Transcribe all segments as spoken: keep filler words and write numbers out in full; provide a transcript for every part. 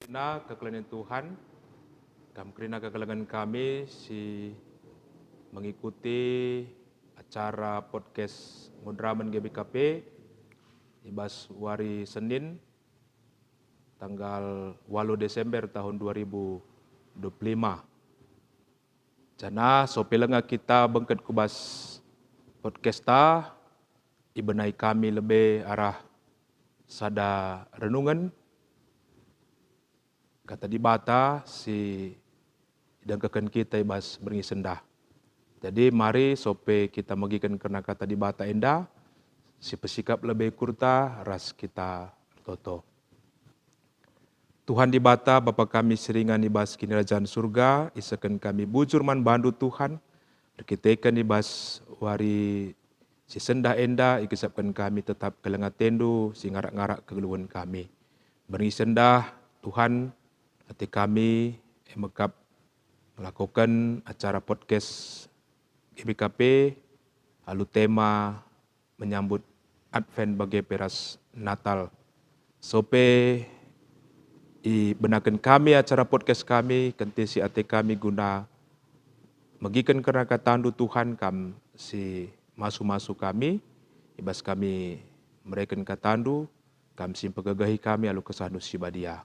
Kerina kekelengen Tuhan, kam kerina kekelengen kami si mengikuti acara podcast Ngudramen G B K P i bas wari Senin, tanggal walu Desember tahun dua ribu dua puluh lima. Janah sope lenga kita bengket ku bas podcasta, ibenai kami lebe arah sada renungen Kata Dibata si idengkehken kita i bas berngi sendah. Jadi mari sope kita megiken kerna Kata Dibata enda, si pesikap lebe kurta ras kita ertoto. Tuhan Dibata, Bapa kami si ringan i bas Kinirajan Surga, isehken kami bujur man Bandu, Tuhan, erkiteken i bas wari si sendah enda igesapken kami tetap keleng ateNdu si ngarak-ngarak kegeluhen kami. Berngi sendah, Tuhan, ate kami e mekap ngelakoken acara podcast G B K P alu tema menyambut Advent bage pe ras Natal. Sope ibenaken kami acara podcast kami, kentisi ate kami guna megiken kerna KataNdu, Tuhan, Kam si masu-masu kami, i bas kami mereken KataNdu, Kam si mpegegehi kami alu KesahNdu si Badia.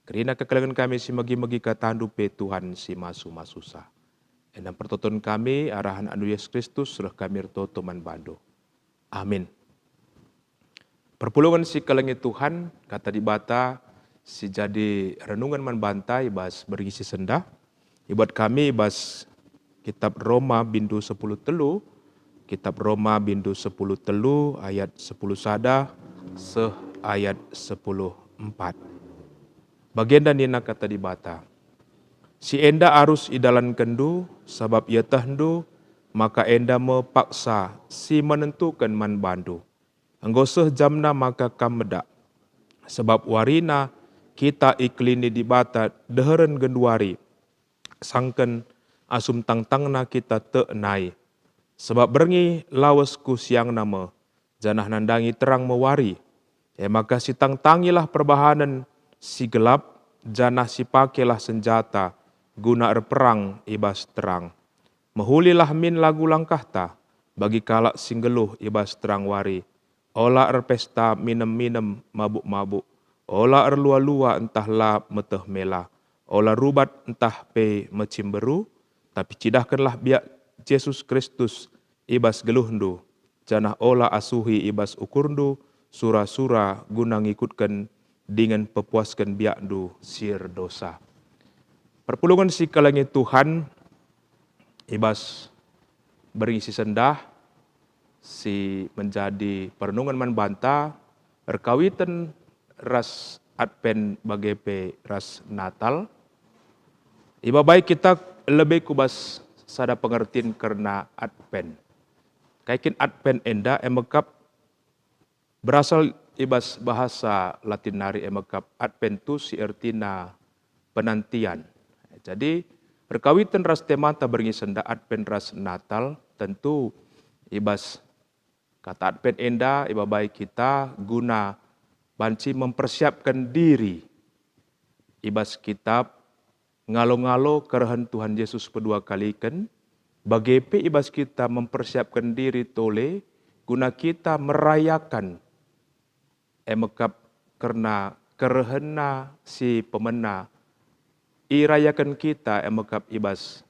Kerina kekelengen kami si megi-megi KataNdu pe, Tuhan si masu-masusa. Enda pertoton kami arah AnakNdu Yesus Kristus, reh kami ertoto man Bandu. Amin. Perpulungen si kelengi Tuhan, Kata Dibata si jadi renungen man banta i bas berngi si sendah, ibuat kami i bas Kitab Roma bindu sepuluh telu, Kitab Roma bindu sepuluh telu ayat sepuluh sada seh ayat sepuluh empat. Bagenda nina Kata Dibata, "Si enda arus idalankenndu, sabap ietehndu maka enda me paksa si menentuken man bandu. Enggo seh jamna maka kam medak, sabap warina kita ikelini Dibata deheren genduari, sangken asum tangtangna kita tek nai. Sebab berngi lawes ku siangna me, janah nandangi terang me wari. E maka sitangtangilah perbahanen si gelap, janah sipakelah senjata guna erperang i bas terang. Mehulilah min lagu langkahta bagi kalak si nggeluh i bas terang wari. Ola erpesta minem-minem mabuk-mabuk, ola erlua-lua ntah la meteh mela, ola rubat ntah pe mecimberu, tapi cidahkenlah biak Jesus Kristus i bas geluhndu, janah ola asuhi i bas ukurndu sura-sura guna ngikutken dingen pepuasken biakndu si erdosa." Perpulungen si kelengi Tuhan, i bas berngi si sendah si menjadi perenungen man banta erkawiten ras Advent bage pe ras Natal, ibabai kita lebe ku bas sada pengertin kerna Advent. Kai kin Advent enda? E mekap berasal i bas bahasa Latin nari, e mekap Adventus, si ertina penantian. Jadi, erkawiten ras temanta berngi sendah Advent ras Natal, tentu i bas kata Advent enda ibabai kita guna banci mempersiapken diri i bas kitab ngalo-ngalo kerehen Tuhan Jesus pedua kaliken, bage pe i bas kita mempersiapken diri tole guna kita merayaken, e mekap kerna kerehenNa si pemena irayaken kita, e mekap i bas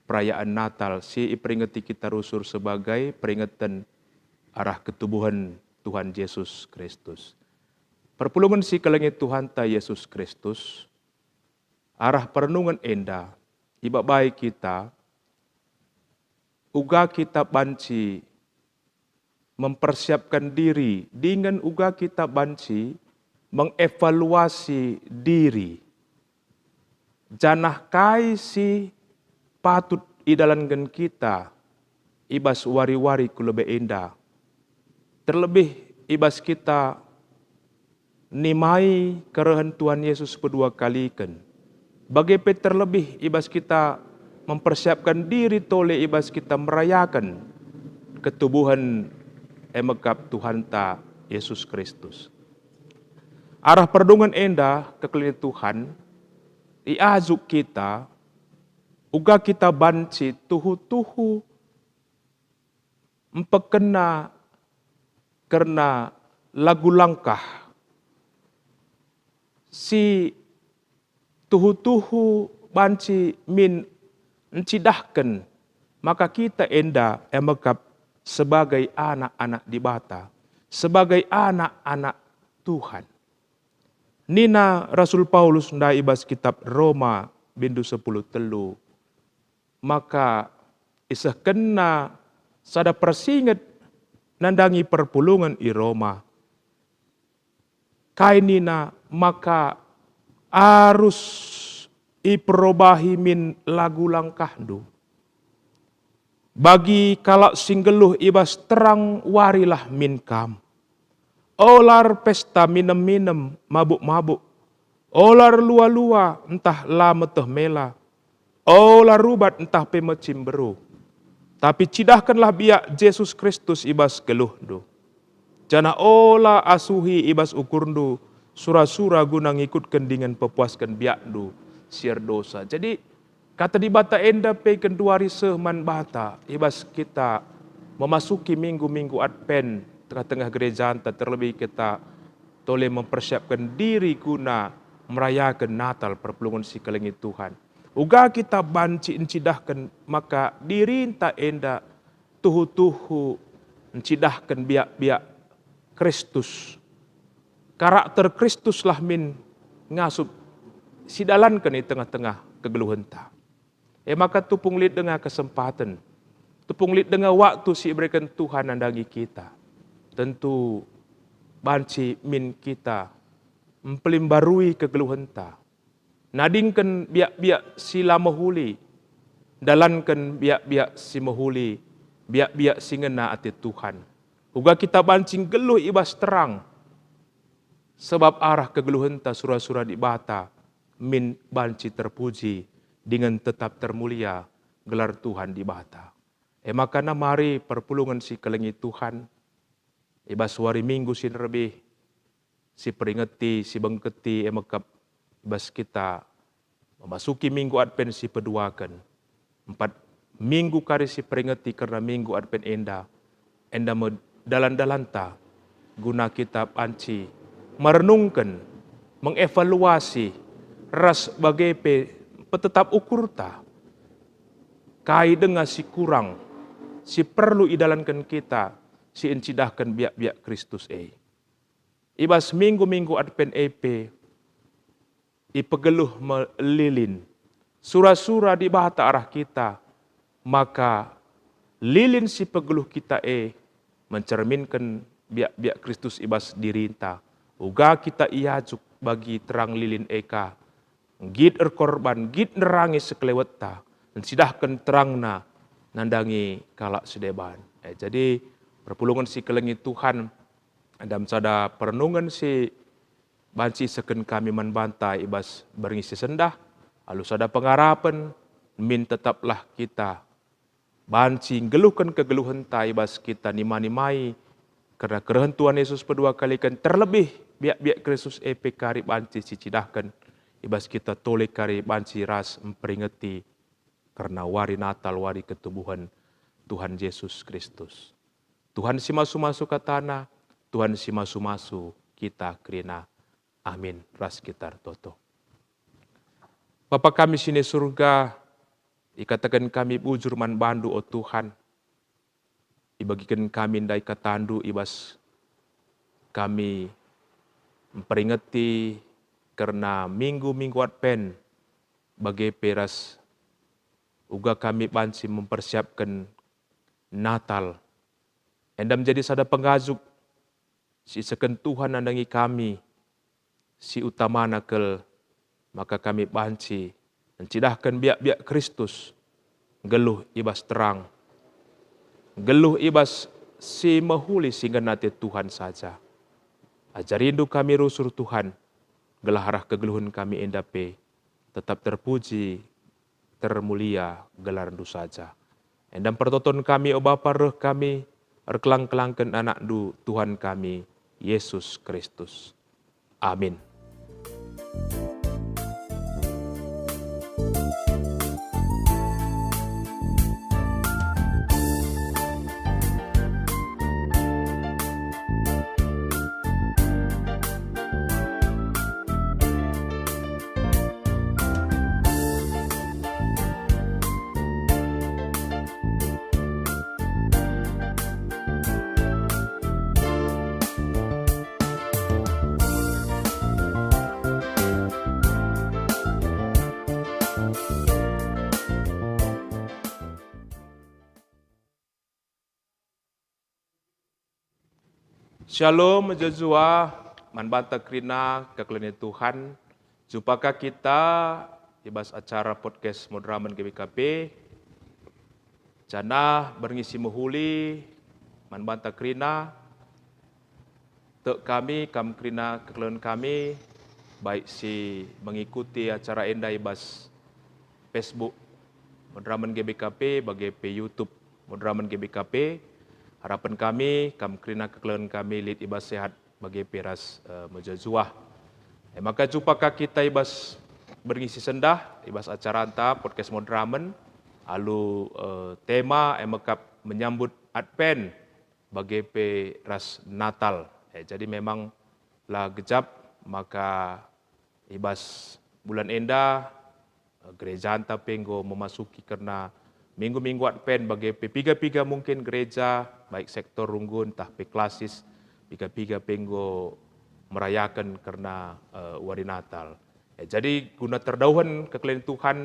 perayaan Natal si iperingeti kita rusur sebagai peringeten arah ketubuhen Tuhan Jesus Kristus. Perpulungen si kelengi Tuhanta Jesus Kristus, arah perenungen enda ibabai kita uga kita banci mempersiapkan diri dingen uga kita banci mengevaluasi diri, janah kai si patut idalanken kita i bas wari-wari ku lebe enda. Terlebih i bas kita nimai kerehen Tuhan Yesus pedua kaliken, bage pe terlebih i bas kita mempersiapkan diri tole i bas kita merayaken ketubuhen e mekap Tuhanta Yesus Kristus. Arah perdungen enda kekelengen Tuhan, iajuk kita, uga kita banci tuhu-tuhu mpekena kerna lagu langkah si tuhu-tuhu banci min ncidahken maka kita enda e mekap sebagai anak-anak Dibata, sebagai anak-anak Tuhan. Nina Rasul Paulus ndai i bas kitab Roma bindu sepuluh telu, maka isehkenna sada persinget nandangi perpulungen i Roma. Kai nina maka arus iperobahi min lagu langkahndu. Bagi kalak si nggeluh i bas terang warilah min kam. Ola erpesta minem-minem, mabuk-mabuk. Ola erlua-lua ntah la meteh mela. Ola rubat ntah pe mecim beru. Tapi cidahkenlah biak Jesus Kristus i bas geluhndu. Janah ola asuhi i bas ukurndu sura-sura guna ngikutken dingen pepuasken biakndu si erdosa. Jadi, Kata Dibata enda pe genduari seh man banta i bas kita memasuki minggu-minggu Advent tengah-tengah gerejanta, terlebih kita tole mempersiapken diri guna merayaken Natal, perpulungen si kelengi Tuhan. Uga kita banci ncidahken maka dirinta enda tuhu-tuhu ncidahken biak-biak Kristus. Karakter Kristuslah min ngasup sidalanken i tengah-tengah kegeluhenta. E maka tupung lit denga kesempaten, tupung lit denga waktu si ibereken Tuhan nandangi kita, tentu banci min kita mpelimbarui kegeluhenta. Nadingken biak-biak si la mehuli, dalanken biak-biak si mehuli, biak-biak si ngena ate Tuhan. Uga kita banci nggeluh i bas terang, sebab arah kegeluhenta sura-sura Dibata min banci terpuji dingen tetap termulia gelar Tuhan Dibata. E maka mari perpulungen si kelengi Tuhan, i bas wari Minggu si nderbih, si peringeti, si bengketi e mekap i bas kita memasuki Minggu Advent si peduaken. Empat minggu kari si peringeti kerna Minggu Advent enda, enda me dalan-dalanta guna kita banci merenungken, mengevaluasi, ras bage pe petetap ukurta. Kai denga si kurang, si perlu idalanken kita, si encidahken biak-biak Kristus e? I bas minggu-minggu Advent e pe, ipegeluh me lilin, sura-sura Dibata arah kita, maka lilin si pegeluh kita e mencerminken biak-biak Kristus i bas dirinta, uga kita iajuk bagi terang lilin e ka. Nggit erkorban, nggit nerangi sekelewetta, ncidahken terangna nandangi kalak si deban. Eh, jadi, perpulungen si kelengi Tuhan, dalam sada perenungen si banci isehken kami man banta i bas berngi si sendah, alu sada pengarapen, min tetaplah kita banci nggeluhken kegeluhenta i bas kita nima-nimai kerna kerehen Tuhan Yesus pedua kaliken, terlebih biak-biak Kristus e pe kari banci sicidahken i bas kita tole kari banci ras mperingeti kerna wari Natal, wari ketubuhen Tuhan Yesus Kristus. Tuhan si masu-masu katana, Tuhan si masu-masu kita kerina. Amin. Ras kita ertoto. Bapa kami si ni Surga, ikataken kami bujur man bandu, o Tuhan. Ibagiken kami ndai katandu i bas kami mperingeti kerna minggu-minggu Advent, bage pe ras uga kami banci mempersiapken Natal. Enda menjadi sada pengajuk si isehken Tuhan nandangi kami, si utamana kal maka kami banci ncidahken biak-biak Kristus, nggeluh i bas terang, nggeluh i bas si mehuli si ngena ate Tuhan saja. Ajarindu kami rusur, Tuhan, gelah arah kegeluhen kami enda pe tetap terpuji, termulia gelarNdu saja. Enda mpertoton kami, o Bapa, reh kami erkelang-kelangken AnakNdu, Tuhan kami, Yesus Kristus. Amin. Shalom, mejuah-juah man banta kerina kekelengen Tuhan. Jumpa ka kita i bas acara podcast Moderamen G B K P. Janah berngi si mehuli man banta kerina, tek kami, kam kerina kekelengen kami, baik si mengikuti acara enda i bas Facebook Moderamen G B K P, bage pe YouTube Moderamen G B K P. Harapen kami, kam kerina kekelengen kami lit i bas sehat bage pe ras, eh, mejuah-juah. E maka jumpa ka kita i bas berngi si sendah, i bas acaranta podcast Moderamen, alu, eh, tema e mekap menyambut Advent bage pe ras Natal. Eh, jadi memang la gejap maka i bas bulan enda, eh, gerejanta pe enggo memasuki kerna minggu-minggu Advent bage pe piga-piga mungkin gereja, baik sektor runggun ntah pe klasis, piga-piga pe enggo merayaken kerna, eh, wari Natal. Eh, jadi guna terdauhen kekelengen Tuhan,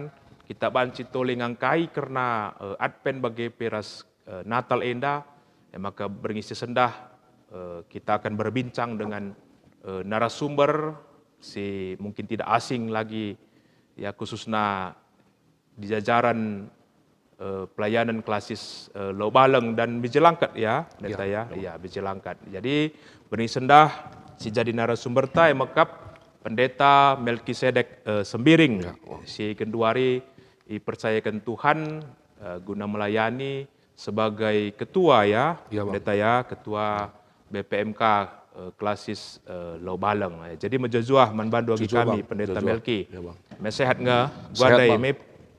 kita banci tole ngangkai kerna, eh, Advent bage pe ras, eh, Natal enda, eh, maka berngi si sendah, eh, kita akan berbincang dengan, eh, narasumber si mungkin tidak asing lagi, ya, khususna di jajaran, eh, pelayanan klasis, eh, Lau Baleng dan Bejelangkat, ya, Pendeta, ya? Ya, Bejelangkat. Jadi, berngi sendah si jadi narasumberta e mekap Pendeta Melkisedek, eh, Sembiring, ya, oh, si genduari ipercayaken Tuhan, eh, guna melayani sebagai ketua, ya, ya, Bang, Pendeta, ya, ketua B P M K, eh, klasis, eh, Lau Baleng. Eh, jadi mejuah-juah man bandu agi kami, Bang. Pendeta Melki. Ya, Bang. Me sehat nge? Sehat, Bang. Me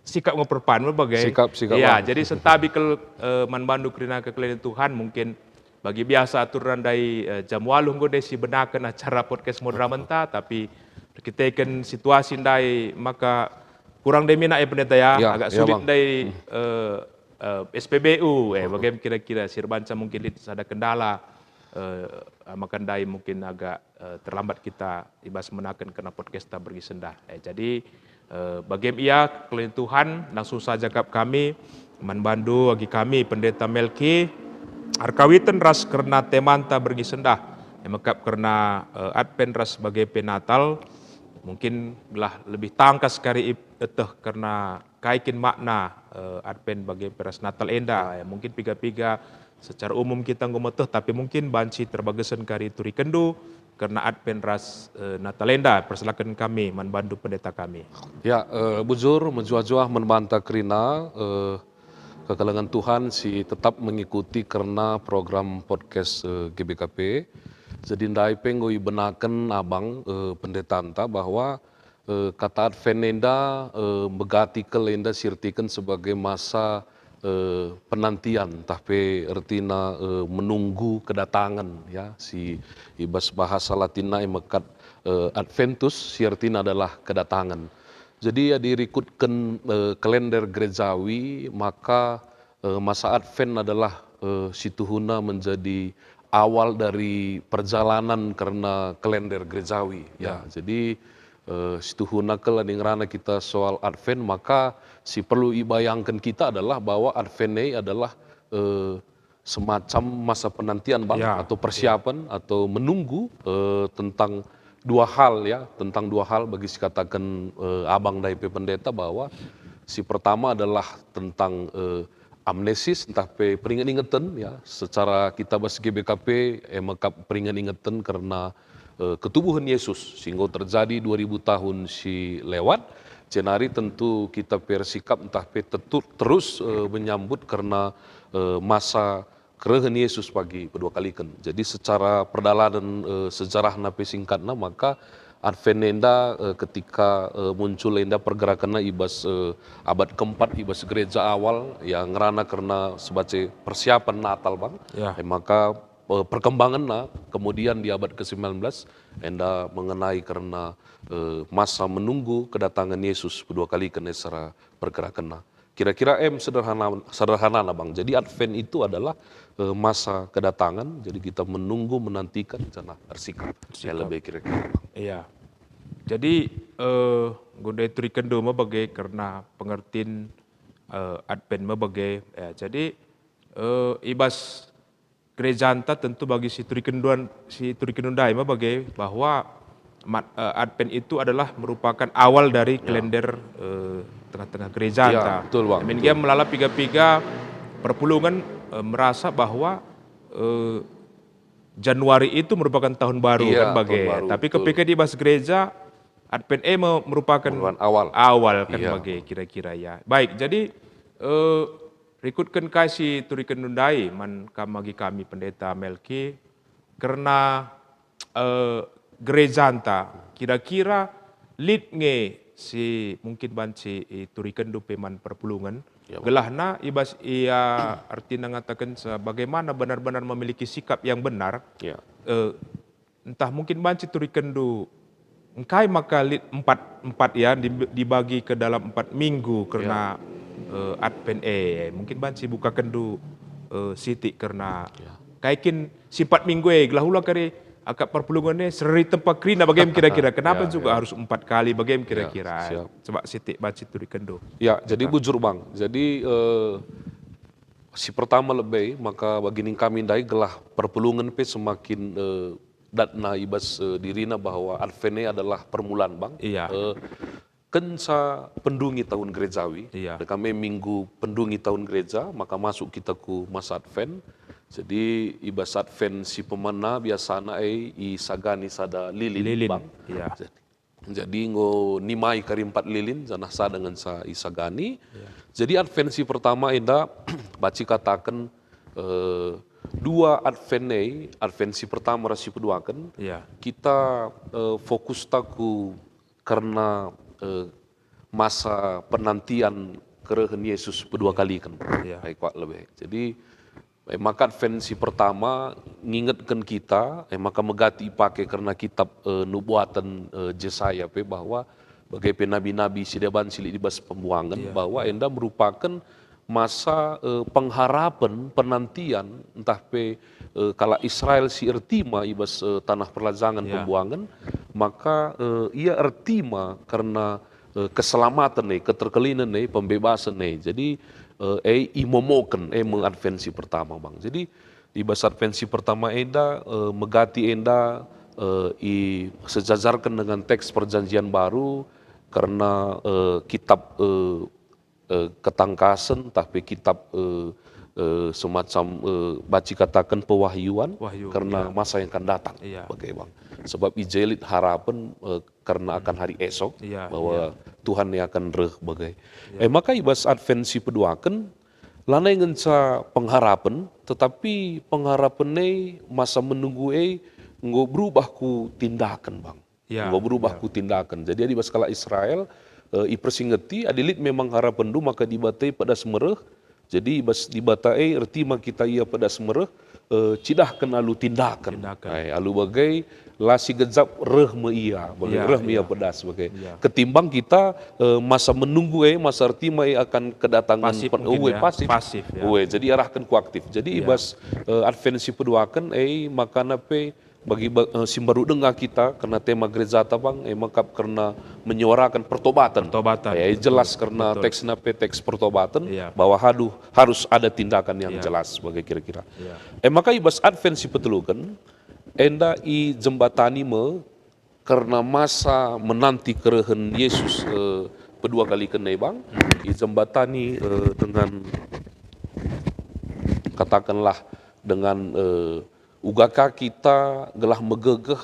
sikap nge perpan me bage. Sikap, sikap, ya, Bang. Jadi sentabi kel, eh, man bandu kerina kekelengen Tuhan, mungkin bagi biasa aturan ndai, eh, jam waluh enggo ndai si benaken acara podcast Moderamen ta, tapi erkiteken situasi ndai maka kurang ndai mina, eh, Pendeta, ya, ya, agak sulit, Bang, ndai, eh, eh, S P B U, eh, bage kira-kira si erbanca mungkin lit sada kendala, eh, maka ndai mungkin agak, eh, terlambat kita i bas menaken kerna podcast ta berngi sendah. Eh, jadi, eh, bage me ia, kekelengen Tuhan, langsung saja kap kami man bandu agi kami Pendeta Melki, erkawiten ras kerna temanta berngi sendah, e mekap kerna, eh, Advent ras bage pe Natal. Mungkin gelah lebih tangkas kari ip-, eteh kerna kai kin makna, eh, Advent bage pe ras Natal enda. Ya, mungkin piga-piga secara umum kita enggo meteh, tapi mungkin banci terbagesen kari turikenndu kerna Advent ras, eh, Natal enda. Persilaken kami man bandu pendeta kami. Ya, eh, bujur, mejuah-juah man banta kerina, eh, kekelengen Tuhan si tetap mengikuti kerna program podcast, eh, G B K P. Jadi ndai pe enggo ibenaken abang, eh, pendetanta bahwa eh, kata Advent enda, eh, megati kal enda si ertiken sebagai masa, eh, penantian, ntah pe ertina, eh, menunggu kedatangan, ya, si i bas bahasa Latinna e mekap, eh, Adventus, si ertina adalah kedatangan. Jadi, adi rikutken, eh, kalender gerejawi, maka eh, masa Advent adalah, eh, situhuna menjadi awal dari perjalanan kerna kalender gerejawi, ya. Ya. Jadi, eh, situhuna kal adi ngerana kita soal Advent, maka si perlu ibayangken kita adalah bahwa Advent e adalah, eh, semacam masa penantian, Bang, ya, atau persiapan, atau menunggu, eh, tentang dua hal, ya, tentang dua hal bagi sikataken, eh, Abang ndai pe Pendeta, bahwa si pertama adalah tentang, eh, amnesis, ntah pe peringet-ingeten, ya, secara kita bas G B K P, e mekap peringet-ingeten kerna, eh, ketubuhen Yesus si enggo terjadi dua ribu tahun si lewat, jenari tentu kita pe ersikap ntah pe tetu-, terus, eh, menyambut kerna, eh, masa kerehen Yesus pagi peduakaliken. Jadi secara perdalanen, eh, sejarahna pe singkatna, maka Advent enda, eh, ketika, eh, muncul enda pergerakanna i bas, eh, abad keempat i bas gereja awal, ya, ngerana kerna sebagai persiapan Natal, Bang. Ya. Eh, maka, eh, perkembanganna kemudian di abad kesembilan belas enda mengenai kerna, eh, masa menunggu kedatangan Yesus peduakaliken secara pergerakanna. Kira-kira em sederhana, sederhanana, Bang. Jadi Advent itu adalah, eh, masa kedatangan, jadi kita menunggu, menantikan, janah ersikap. Ya, ersikap. Lebih kira-kira, Bang. Iya. Jadi, eh, enggo ndai turikenndu me bage kerna pengertin, eh, Advent me bage. Ya, jadi, eh, i bas gerejanta tentu bagi si turikenndu, si turikenndu ndai me bage bahwa mat-, eh, Advent itu adalah merupakan awal dari, ya, kalender, eh, tengah-tengah gerejanta. Ya, betul, Bang. Demikian betul. Melala piga-piga perpulungen, eh, merasa bahwa, eh, Januari itu merupakan tahun baru, iya, kan, bage. Tahun baru, tapi betul. Kepikir di bas gereja, Advent e me-, merupakan, merupakan awal. Awal, kan, iya, bage, kira-kira, ya. Baik, jadi, eh, rikutken kai si turikenndu ndai man kam agi kami, Pendeta Melki, kerna, eh, gerejanta, kira-kira lit nge si mungkin banci iturikenndu pe man perpulungen, ya, Bang. Gelahna i bas ia ertina ngataken se-, bagaimana benar-benar memiliki sikap yang benar, ya, eh, ntah mungkin banci turikenndu, engkai maka lit empat, empat ya, di-, dibagi ke dalam empat minggu kerna, ya, eh, Advent e. Mungkin banci bukakenndu, eh, sitik kerna, ya, kai kin si empat minggu e, gelah ula kari akap perpulungen e sereri tempa kerina bagem kira-kira. Kenapa, ya, juga, ya, harus empat kali bagem kira-kira? Ya, siap. Coba sitik banci turikenndu. Ya, jadi kata bujur, Bang. Jadi, eh, si pertama lebe, maka bagi ning kami ndai gelah perpulungen pe semakin, eh, datna i bas, eh, dirina bahwa Advent e adalah permulaan, Bang. Iya. Eh, kenca pendungi tahun gerejawi, iya, kami minggu pendungi tahun gereja, maka masuk kita ku masa Advent. Jadi, i bas Advent si pemena biasana e isagani sada lilin, lilin, Bang. Iya. Jadi, Jadi enggo nimai kari empat lilin, janah sada ngenca isagani. Ya. Jadi Advent si pertama enda banci kataken, eh, dua Advent e, Advent si pertama ras si peduaken, ya, kita, eh, fokus ta ku kerna, eh, masa penantian kerehen Yesus pedua kaliken. Ya. Ai kuat lebe. Jadi, E maka Advent si pertama ngingetken kita, e maka megati ipake kerna kitab, e, nubuaten, e, Jesaya pe bahwa bage pe nabi-nabi si deban si lit i bas pembuangen, iya, bahwa enda merupaken masa, e, pengharapen, penantian, ntah pe, e, kalak Israel si ertima i bas, e, tanah perlajangen, iya, pembuangen, maka, e, ia ertima kerna eh, keselamaten e, keterkelinen e, pembebasen e. Jadi, eh, e imomoken e me Advent si pertama, Bang. Jadi, i bas Advent si pertama enda, eh, megati enda, eh, isejajarken dengan teks Perjanjian Baru kerna, eh, kitab, eh, eh, Ketangkasen, tah pe kitab, eh, eh, semacam, eh, banci kataken pewahyuan, wahyu, kerna, iya, masa yang akan datang, iya, bage, Bang. Sebab i je lit harapen, eh, kerna akan hari esok, iya, bahwa, iya, Tuhan yang akan reh bage. Iya. Eh, maka i bas Advent si peduaken, lanai ngenca pengharapen, tetapi pengharapen e, masa menunggu e enggo berubah ku tindaken, Bang. Ya, enggo berubah, ya, ku tindaken. Jadi, adi bas kalak Israel, eh, ipersingeti, adi lit memang harapenndu maka Dibata e pedas mereh. Jadi, bas Dibata e ertima kita ia pedas mereh, eh, cidahken alu tindaken. Tindaken. Ai, alu bage, la si gejap reh me ia, bage, ya, reh me ia, ya, pedas bage. Ya. Ketimbang kita, eh, masa menunggu e, masa ertima e akan kedatangan. Pasif pen-, mungkin, ue, ya. Pasif. Pasif, ya. Ue, jadi arahken ku aktif. Jadi, ya, i bas, eh, Advent si peduaken e, makana pe, bagi ba-, eh, si mbaru denga kita kerna tema gerejata, Bang, e maka kerna menyuarakan pertobatan. Pertobatan, eh, betul, jelas kerna, betul, teksna pe teks pertobatan, iya, bahwa haduh, harus ada tindakan yang, iya, jelas bagi kira-kira. Iya. E maka i bas Advent si peteluken, enda ijembatani me kerna masa menanti kerehen Yesus, eh, pedua kaliken e, Bang, ijembatani, eh, dengan, katakanlah, dengan, eh, uga ka kita gelah megegeh,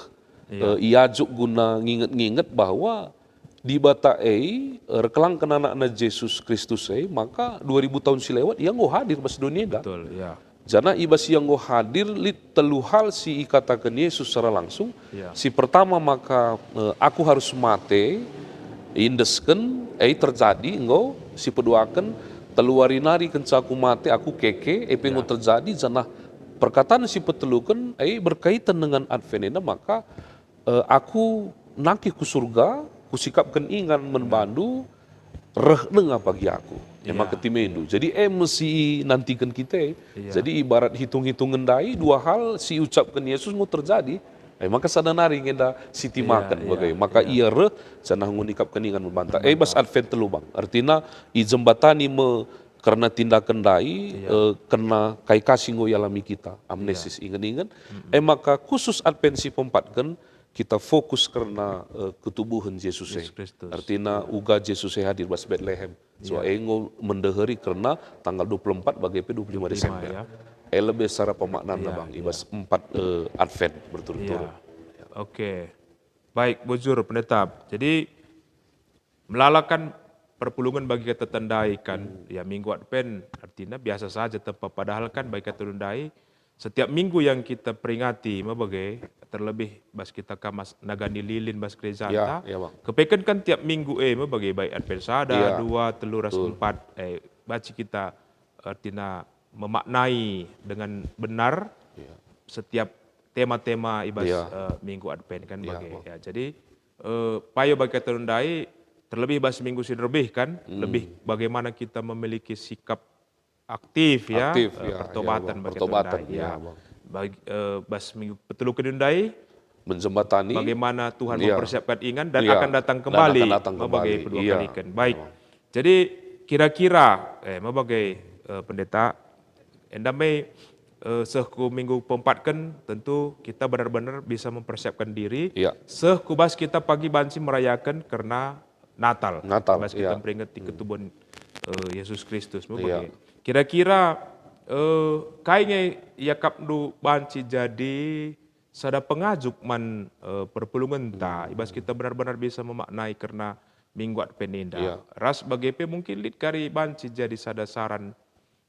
iya, eh, iajuk guna nginget-nginget bahwa Dibata e, eh, erkelangken anakna Jesus Kristus e, maka dua ribu tahun si lewat ia enggo hadir bas doni enda. Betul, ya. Janah i bas ia enggo hadir lit telu hal si ikataken Yesus secara langsung. Ya. Si pertama maka, eh, "Aku harus mate," iendesken, eh, terjadi enggo. Si peduaken, "Telu wari nari kenca aku mate, aku keke," eh, pe enggo Ya. terjadi. Janah perkataan si peteluken, eh, berkaitan dengan Advent enda, maka, eh, "Aku nangkih ku surga, kusikapken ingan man bandu, reh denga pagi aku." Emaka Ya. timendu. Jadi, eh, me si nantiken kita, eh. Ya. Jadi, ibarat hitung-hitungen ndai, dua hal si iucapken Yesus enggo terjadi. Emaka sada nari nge enda si timaken Ya, ya, bage. Maka ya. ia reh, janah enggo nikapken ingan man banta. Eh, bas Advent telu, Bang. Artina, ijembatani me kerna tindaken ndai, Ya. eh, kerna kai ka si enggo ialami kita. Amnesis, Ya. ingen-ingen. Mm-mm. Emaka khusus Advent si peempatken, kita fokus kerna, eh, ketubuhen Jesus e. Yesus Kristus. Artina Ya. uga Jesus e hadir bas Betlehem. So, Ya. e enggo mendeheri kerna tanggal dua puluh empat bage pe dua puluh lima dua puluh lima, Desember. ya. E lebe secara pemaknana, Ya, Bang, i ya. bas empat, eh, Advent berturut-turut. Ya. Oke. Baik, bujur, Pendeta. Jadi, melalaken perpulungen bagi kita ndai kan, Hmm. ya, Minggu Advent, artina biasa saja tempa, padahal kan bagi kita ndai, setiap minggu yang kita peringati me bage, terlebih bas kita ka mas nagani lilin bas gereja Ya, ta, ya, Bang. kepeken kan tiap minggu, eh, me bage, baik Advent sada, Ya. dua, telu, ras Betul. empat, eh, banci kita, artina memaknai dengan benar Ya. setiap tema-tema i bas, Ya. eh, Minggu Advent kan Ya, bage. Bang. Ya, jadi, eh, payo bagi kita ndai, terlebih bas minggu si derbih kan, Hmm. lebih bagaimana kita memiliki sikap aktif ya, Aktif, eh, ya, ya, pertobatan Bang. bagi kita Pertobatan, ndai, ya, ya. Bang. Bagi, eh, bas minggu peteluken ndai, Menjembatani. bagaimana Tuhan Ya. mempersiapkan ingan dan Ya. akan datang Dan kembali, akan datang me bage kembali. kedua Iya. kaliken. Baik. Ya, Bang. Jadi kira-kira, eh, me bage, eh, Pendeta, enda me, eh, seh ku minggu peempatken, tentu kita benar-benar bisa mempersiapkan diri. Iya. Seh ku bas kita pagi banci merayaken kerna Natal. Natal, Bas kita iya. memperingati Hmm. ketubuhen, eh, Yesus Kristus, me Iya. bage. Kira-kira, eh, kai nge iakapndu banci jadi sada pengajuk man, eh, perpulungenta, Hmm. i bas kita benar-benar bisa memaknai kerna Minggu Advent enda. Iya. Ras bage pe mungkin lit kari banci jadi sada saran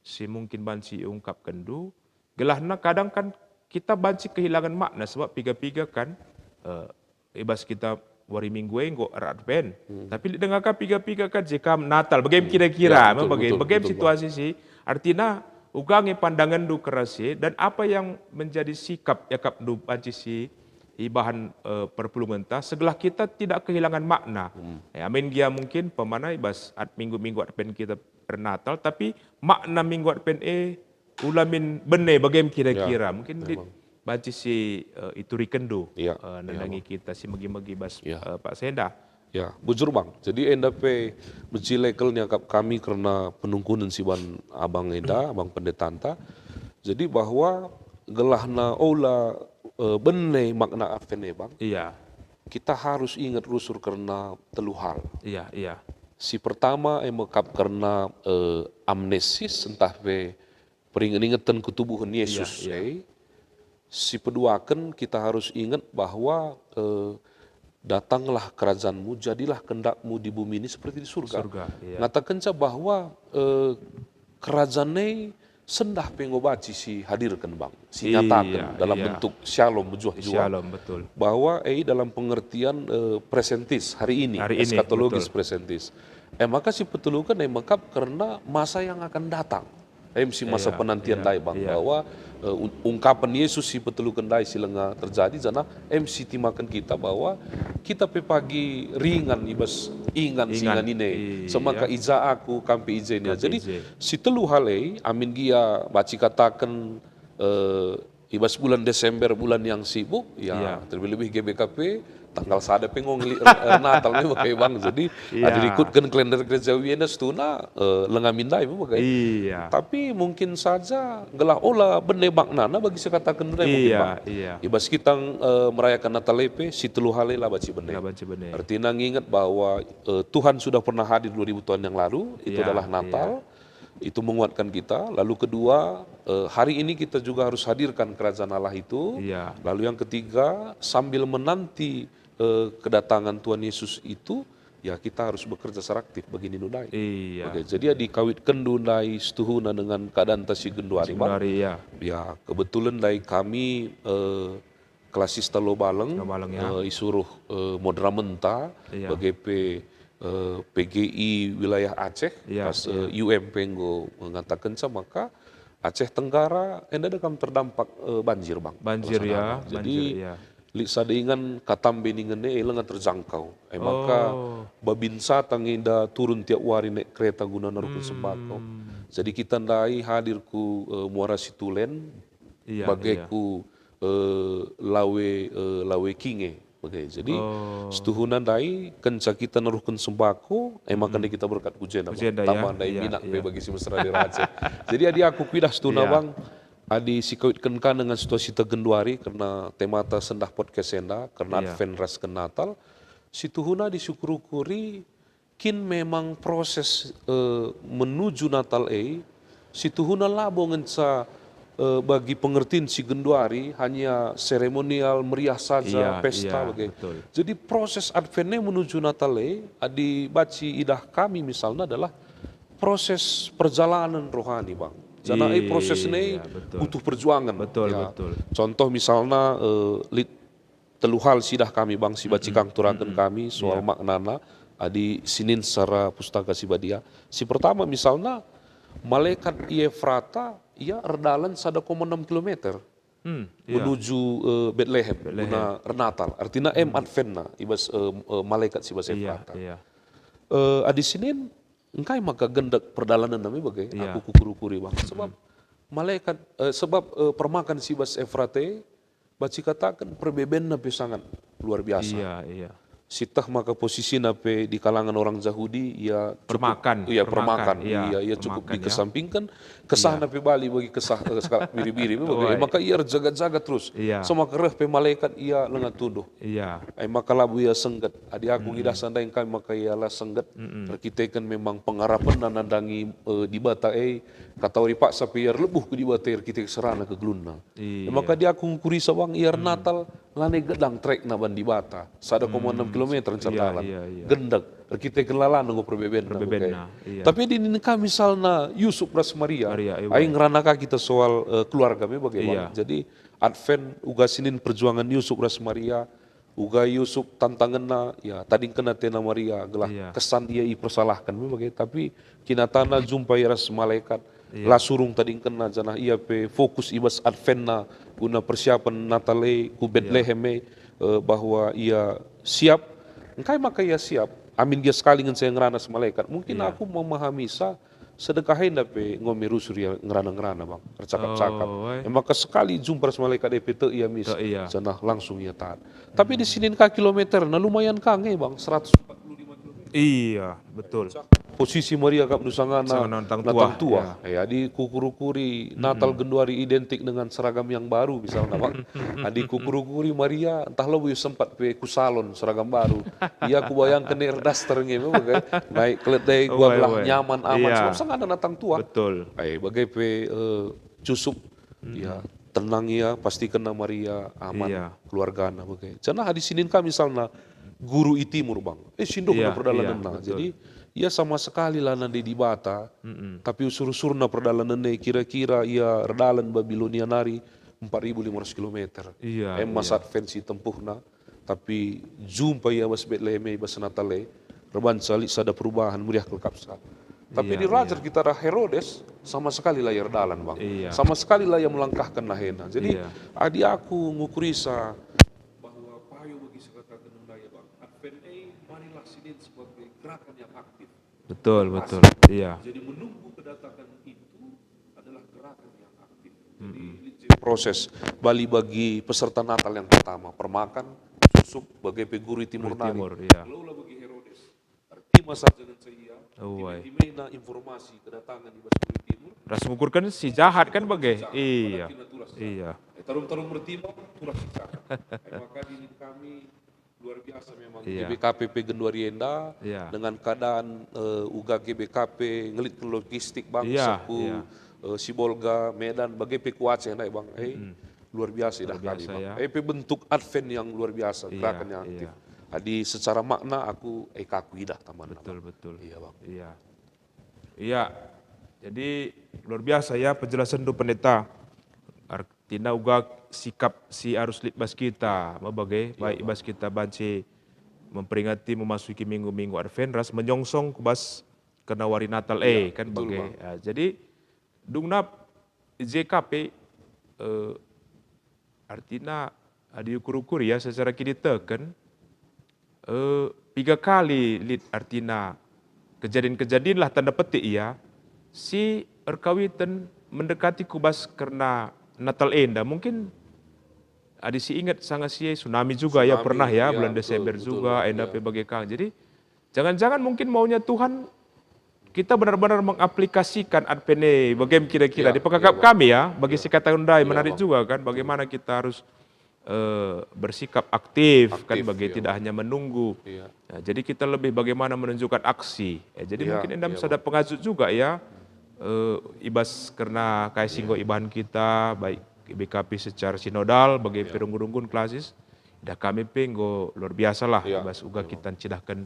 si mungkin banci iungkapkenndu, gelahna kadang kan kita banci kehilangan makna, sebab piga-piga kan, eh, i bas kita wari Minggu e enggo er Advent. Hmm. Tapi lit denga ka piga-piga kan je kam Natal, bage Hmm. kira-kira, Ya, me betul, bage, betul, bage betul, Bang. situasi si, artina uga nge pandangenndu kerna si, dan apa yang menjadi sikap iakapndu banci si ibahan, eh, perpulungenta, segelah kita tidak kehilangan makna. Hmm. Ya, amin gia mungkin pemana i bas ad-, minggu-minggu Advent kita er Natal, tapi makna Minggu Advent e ula min bene bage kira-kira. Ya, Mungkin lit memang. banci si, eh, iturikenndu, Ya, eh, ya, nandangi Bang. kita si megi-megi bas, Ya. eh, Pak Senda. Ya, bujur, Bang. Jadi enda pe mecilekel niakap kami kerna penungkunen si ban Abang enda, Abang Pendetanta. Jadi bahwa gelahna ola, eh, bene makna Advent e, Bang. Iya. Kita harus inget rusur kerna telu hal. Iya, iya. Si pertama, e, mekap kerna, eh, amnesis, ntah pe peringet-ingeten ketubuhen Yesus, Iya, iya. eh. Si peduaken, kita harus inget bahwa, eh, "Datanglah kerajaanmu, jadilah kehendakmu di bumi ini seperti di surga." Surga, iya. Ngatakenca bahwa, eh, kerajaan e sendah pe enggo banci si hadirken, Bang, si Iya, nyataken dalam iya. bentuk syalom mejuah-juah. Syalom, betul. Bahwa, eh, dalam pengertian, eh, presentis hari ini, Hari ini, eskatologis betul. presentis. Eh, maka si peteluken, eh, mekap kerna masa yang akan datang. Em si masa Iya, penantian iya, ndai, Bang, iya. bahwa, eh, un-, ungkapen Yesus si peteluken ndai si langa terjadi, janah em si timaken kita bahwa kita pe pagi ringan i bas ingan si Ingan. ingan ine. Iya. Semaka i ja aku, kam pe i ja nia. Kam pe Jadi, i ja. si telu hal e, amin gia banci kataken, eh, i bas bulan Desember, bulan yang sibuk, ya, Iya. terlebih-lebih G B K P, tanggal sada pe enggo ngeli, eh, Natal me bage, Bang. Jadi, Iya. adi rikutken kalender gereja enda situhuna, eh, langa min ndai me bage. Iya. Tapi mungkin saja gelah ola bene maknana bagi si kataken ndai mungkin, Iya, Bang. iya. I bas kita, eh, merayakan Natal e pe, si telu hal e la banci bene. La banci bene. Artina nginget bahwa, eh, Tuhan sudah pernah hadir dua ribu tahun yang lalu, itu Iya, adalah Natal. iya. Itu menguatkan kita. Lalu kedua, eh, hari ini kita juga harus hadirkan kerajaan Allah itu. Iya. Lalu yang ketiga, sambil menanti, eh, kedatangan Tuhan Yesus itu, ya kita harus bekerja secara aktif bagi nindu ndai. Iya. Oke, jadi ya dikawitken ndai setuhuna dengan keadaan ta si genduari, Bang. Genduari, iya. Ya, kebetulan ndai kami, eh, klasista Lobaleng, Lobaleng, ya. Eh, isuruh, eh, moderamen ta, iya, bage pe, eh, P G I wilayah Aceh, iya, pas, iya, eh, U M pe enggo ngatakenca maka Aceh Tenggara enda kam terdampak, eh, banjir, Bang, banjir, ya, saudara. Jadi, banjir, ya, lit sada ingan katambe ningen e lenga terjangkau. E maka, oh, babinsa tang enda turun tiap wari naik kereta guna naruhken sembako. Hmm. Jadi kita ndai hadir ku, eh, Muara Situlen, iya, bage, iya, ku, eh, Lawe, eh, Lawe Kinge. Oke, jadi, oh, setuhuna ndai kenca kita naruhken sembako, e maka, mm-mm, ndai kita berkat ku jenda, ku jenda, ya? Tambah ndai, iya, minak pe, iya, bagi si mesra di raja. Jadi adi aku kuidah setuhuna, iya, Bang, adi sikawitken ka dengan situasi ta genduari kerna temata sendah podcast enda, kerna, iya, Advent ras ken Natal, situhuna adi siukur-ukuri, kin memang proses, eh, menuju Natal e, situhuna labo ngenca, eh, bagi pengertin si genduari hanya seremonial, meriah saja, iya, pesta, iya, bage. Betul. Jadi proses Advent e menuju Natal e, adi banci idah kami misalna adalah proses perjalanan rohani, Bang. Janah, eh, proses e, iya, betul, butuh perjuangan. Betul, ya, betul. Contoh misalna, eh, lit telu hal si idah kami, Bang, si banci, mm-mm, kang turaken, mm-mm, kami soal, iya, maknana adi sinin secara Pustaka Si Badia. Si pertama, misalna, malekat i Efrata, ia erdalan sada koma enam kilometer, hmm, iya, menuju, eh, Betlehem, Betlehem, guna ernatal. Artina em, hmm, adventna i bas, eh, eh, malekat si bas, iya, Efrata. Iya. Eh, adi sinin, engkai maka gendek perdalanenna me bage, iya, aku kukur-ukuri, Bang. Sebab, mm-mm, malekat, eh, sebab, eh, permakan si bas Efrata e, banci kataken perbebenna pe sangat luar biasa. Iya, iya. Sieteh maka posisina pe di kalangan orang Jahudi, ia cukup, permakan, iya, permakan, permakan, iya, iya, ia cukup, permakan, ya, dikesampingken, kesahna, iya, pe bali bagi kesah, eh, sekalak biri-biri, me bage. Wah, maka ia erjaga-jaga terus. Iya. So maka reh pe malekat ia lenga tunduh. Iya. E maka labo ia sengget. Adi aku, mm-mm, ngidah sandai engkai maka ia la sengget, mm-mm, erkiteken memang pengarapenna nandangi, eh, Dibata e, katawari paksa pe ia erlebuh ku Dibata e erkiteken serana kegeluhna. Iya. E maka adi aku ngukurisa, Bang, ia, hmm, ernatal, lanai gedang trekna ban Dibata. Sada koma enam, hmm, kilometer ncar, iya, dalan. Iya, iya. Gendek. Erkiteken lalana enggo perbebenna, perbebenna, bage, iya. Tapi adi nina ka misalna Yusuf ras Maria, Maria, iya, ai, ngerana ka kita soal, eh, keluarga me bage, Bang. Iya. Jadi, Advent uga sinin perjuangan Yusuf ras Maria, uga Yusuf tantangenna, ya, tadingken atena Maria, gelah, iya, kesan ia ipersalahken me bage, tapi kinatana jumpa ia ras malekat, iya, la surung tadingkenna, janah ia pe fokus i bas Adventna guna persiapen Natal e ku, iya, Betlehem e, eh, bahwa ia siap. Engkai maka ia siap? Amin gia sekali ngenca ia ngerana ras malekat. Mungkin, iya, aku memahamisa, sedekah enda pe enggo me rusur ia ngerana-ngerana, Bang, ercakap-cakap. Oh, eh. E maka sekali jumpa ras malekat e pe tek ia mis, tek ia, janah langsung ia taat. Tapi, hmm, adi sinin ka kilometerna, lumayan ka nge, Bang, seratus empat puluh lima kilometer. Iya, betul. Posisi Maria kap nusangana, nusangana natang tua, natang tua. Iya. Eh, adi kukur-ukuri, mm-mm, Natal genduari identik dengan seragam yang baru, misalna, Bang. Adi kukur-ukuri Maria, ntah labo ia sempat pe ku salon seragam baru. Ia kubayangken naik daster nge me bage, naik keledai, oh, gua belah, wai, wai, nyaman, aman. Iya. Sebab sangana natang tua. Betul. Ai, bage pe, eh, Jusup, mm-mm, ya, tenang ia, pastikenna Maria aman, iya, keluargana, bage. Janah adi sinin ka misalna guru i Timur, Bang. Eh, si ndehna, iya, perdalanenna. Iya, betul. Jadi, ia sama sekali la nandai Dibata, mm-mm, tapi usur-usurna perdalanenna kira-kira ia erdalan Babilonia nari empat ribu lima ratus kilometer. Iya, em, iya, masa Advent si tempuhna, tapi jumpa ia bas Betlehem e, bas Natal e, erbanca lit sada perubahan, meriah kal kapsa. Tapi, iya, adi rajar, iya, kita arah Herodes, sama sekali la ia erdalan, Bang. Iya. Sama sekali la ia melangkahken nahena. Jadi, iya, adi aku ngukurisa bahwa payo bagi sekataken ndai, Bang, Advent e marilah sinin sebagai gerakan yang aktif. Betul, betul. Iya. Jadi menunggu kedatangan itu adalah gerakan yang aktif. Jadi, mm-mm, ini proses bali bagi peserta Natal yang pertama, permakan, Jusup, bage pe guru i Timur nari. Guru i Timur, iya. Kalau la bagi Herodes, ertima saja ngenca ia, oh, wai, time-timena informasi kedatangan i bas guru i Timur. Ras ngukurken si jahat kan bage? Si jahat, iya, padahal turas. Iya. Eh, tarum-tarum ertima, turas si jahat. Eh, maka adi nina kami, luar biasa memang, iya, G B K P pe genduari enda, iya, dengan keadaan, eh, uga G B K P ngelitken logistik, Bang, iya, selaku, iya, eh, Sibolga, Medan, bage pe ku Aceh ndai, Bang. Eh, mm-mm, luar biasa idah kami, luar biasa, Bang. Ya. Eh, pe bentuk Advent yang luar biasa, iya, gerakan yang aktif. Iya. Adi secara makna aku, eh, ka aku idah tamana, Betul, Bang. betul. Iya, Bang. Iya. Iya. Jadi, luar biasa ya penjelasan tu, Pendeta. Artina uga sikap si arus lit bas kita, me bage, Iya, baik Bang. bas kita banci memperingati memasuki minggu-minggu Advent ras menyongsong ku bas kena wari Natal, Iya, eh, kan betul, bage. Bang. Ya, jadi, dungna J K P, eh, artina, adi ukur-ukur ya secara kiniteken, eh, piga kali lit artina kejadin-kejadin lah tanda petik ya, si erkawiten mendekati ku bas kerna Natal enda. Mungkin adi si inget sanga si e tsunami juga ya Tsunami, pernah ya, ya, bulan betul, Desember betul, juga, Bang, enda ya. pe bage kang. Jadi, jangan-jangan mungkin maunya Tuhan kita benar-benar mengaplikasikan Advent e, bage kira-kira Ya, di pengakap ya, Bang. kami ya, bagi Ya. si kata ndai Ya, menarik Bang. juga kan, Betul. bagaimana kita harus, eh, bersikap aktif, kan, Aktif, bagi ya. tidak hanya menunggu. Ya. Ya, jadi kita lebih bagaimana menunjukkan aksi. Ya, jadi Ya, mungkin enda ya, bisa ada Bang. pengajuk juga ya, eh, ibas kerna kai si Ya. enggo ibahan kita, baik G B K P secara sinodal, bagi Ya. perunggun-unggun klasis, dah kami pe enggo luar biasa lah, Ya, ibas uga ya, Bang. kita ncidahken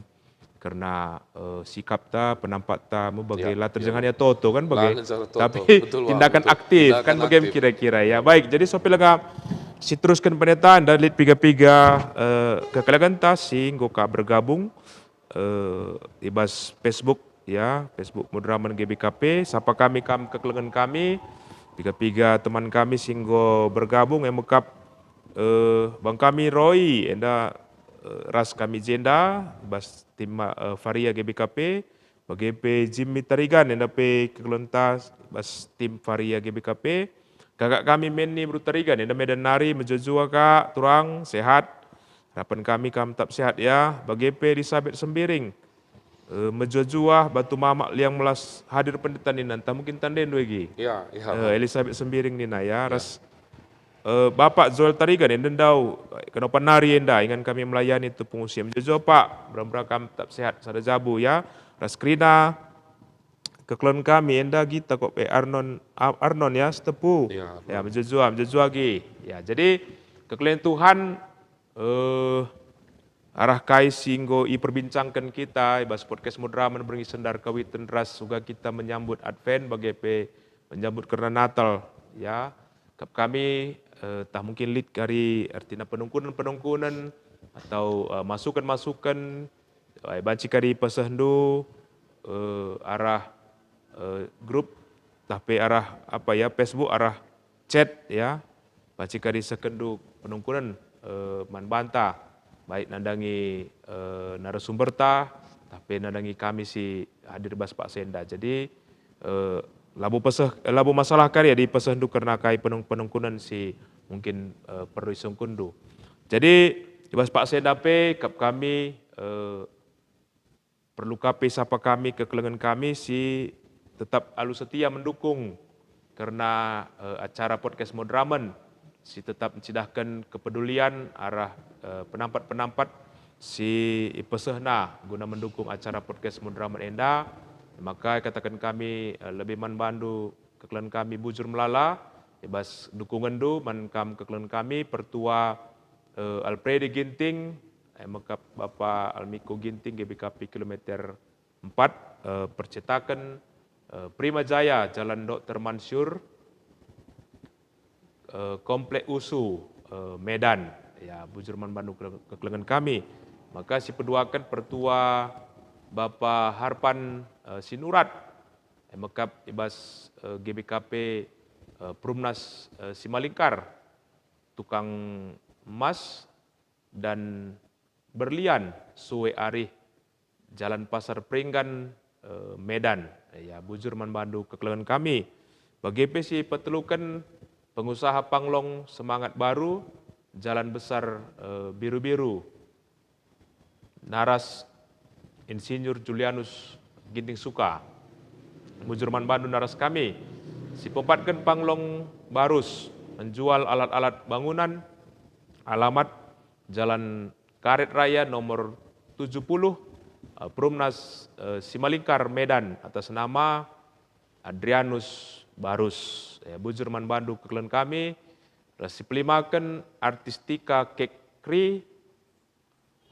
kerna, eh, sikapta, penampakta, me bage Ya, la ya. terjengahnya toto kan bage. Langen cara toto. Tapi Betul, Bang, tindakan betul. aktif Tindakan kan bage aktif. kira-kira ya. Baik, jadi sopi lenga si terusken pendeta, enda lit piga-piga, eh, kekelengenta si enggo ka bergabung, eh, i bas Facebook ya, Facebook Moderamen G B K P. Sapa kami kam kekelengen kami, piga-piga teman kami si enggo bergabung, e mekap, eh, bang kami Roy, enda, eh, ras kami jenda, bas tim, eh, Varia G B K P, bage pe Jimmy Tarigan, enda pe kekelenta bas tim Varia G B K P. Kakak kami Menni Bru Tarigan, enda Medan nari, mejuah-juah kak, turang, sehat. Harapen kami kam tetap sehat ya. Bage pe Elisabeth Sembiring, eh, mejuah-juah, Batu Mamak, Liang Melas, hadir pendeta nina, ntah mungkin tandendu egi. Ya, ya, Eh, Bang. Elisabeth Sembiring nina ya, Ya. ras Eh, Bapak Joel Tarigan, enda ndau, kenopan nari enda, ingan kami melayani tu pengungsi. Mejuah-juah, Pak, mudah-mudahan kam tetap sehat, sada jabu, ya. Ras kerina, kekelengen kami, enda Gita kok, eh, Arnon, A-, Arnon, ya, Sitepu. Ya, Ya, Arnon. mejuah-juah, mejuah-juah agi. Ya, jadi, kekelengen Tuhan, eh, arah kai si enggo iperbincangken kita i bas podcast Moderamen berngi sendar kawiten ras uga kita menyambut Advent, bage pe menyambut kerna Natal, ya. Kap kami, eh, tah mungkin lit kari ertina penungkunen-penungkunen atau, eh, masuken-masuken, eh, banci kari pesehndu, eh, arah, eh, grup, tah pe arah, apa ya, Facebook, arah chat, ya. Banci kari isehkenndu penungkunen, eh, man banta, baik nandangi, eh, narasumberta, tah pe nandangi kami si hadir bas paksa enda. Jadi, eh, labo peseh, labo masalah kari adi pesehndu kerna kai penung-, penungkunen si mungkin, eh, perlu isungkunndu. Jadi, i bas paksa enda pe, kap kami, eh, perlu ka pe sapa kami kekelengen kami si tetap alu setia mendukung kerna, eh, acara podcast Moderamen si tetap ncidahken kepedulian arah, eh, penampat-penampat si ipesehna guna mendukung acara podcast Moderamen enda. Maka kataken kami, eh, lebe man bandu kekelengen kami bujur melala, i bas dukungenndu man kam kekelengen kami, Pertua, eh, Alpredi Ginting, eh, mekap Bapa Almiko Ginting, G B K P kilometer empat, eh, percetaken, eh, Prima Jaya, Jalan Dokter Mansur, eh, Komplek USU, eh, Medan. Ya, bujur man bandu ke-, kekelengen kami. Maka sipeduaken Pertua Bapa Harpan, eh, Sinurat, eh, mekap i bas, eh, G B K P, eh, Perumnas, eh, Simalingkar, tukang emas dan berlian, sue arih, Jalan Pasar Peringgan, eh, Medan. Ya, bujur man bandu kekelengen kami. Bage pe si peteluken pengusaha panglong Semangat Baru, Jalan Besar, eh, Biru-Biru, naras Insinyur Julianus Ginting Suka. Bujur man bandu naras kami. Si pempatken panglong Barus menjual alat-alat bangunan, alamat Jalan Karet Raya nomor tujuh puluh, eh, Perumnas, eh, Simalingkar, Medan, atas nama Adrianus Barus. Ya, bujur man bandu kekelengen kami, ras sipelimaken Artistika Kekri,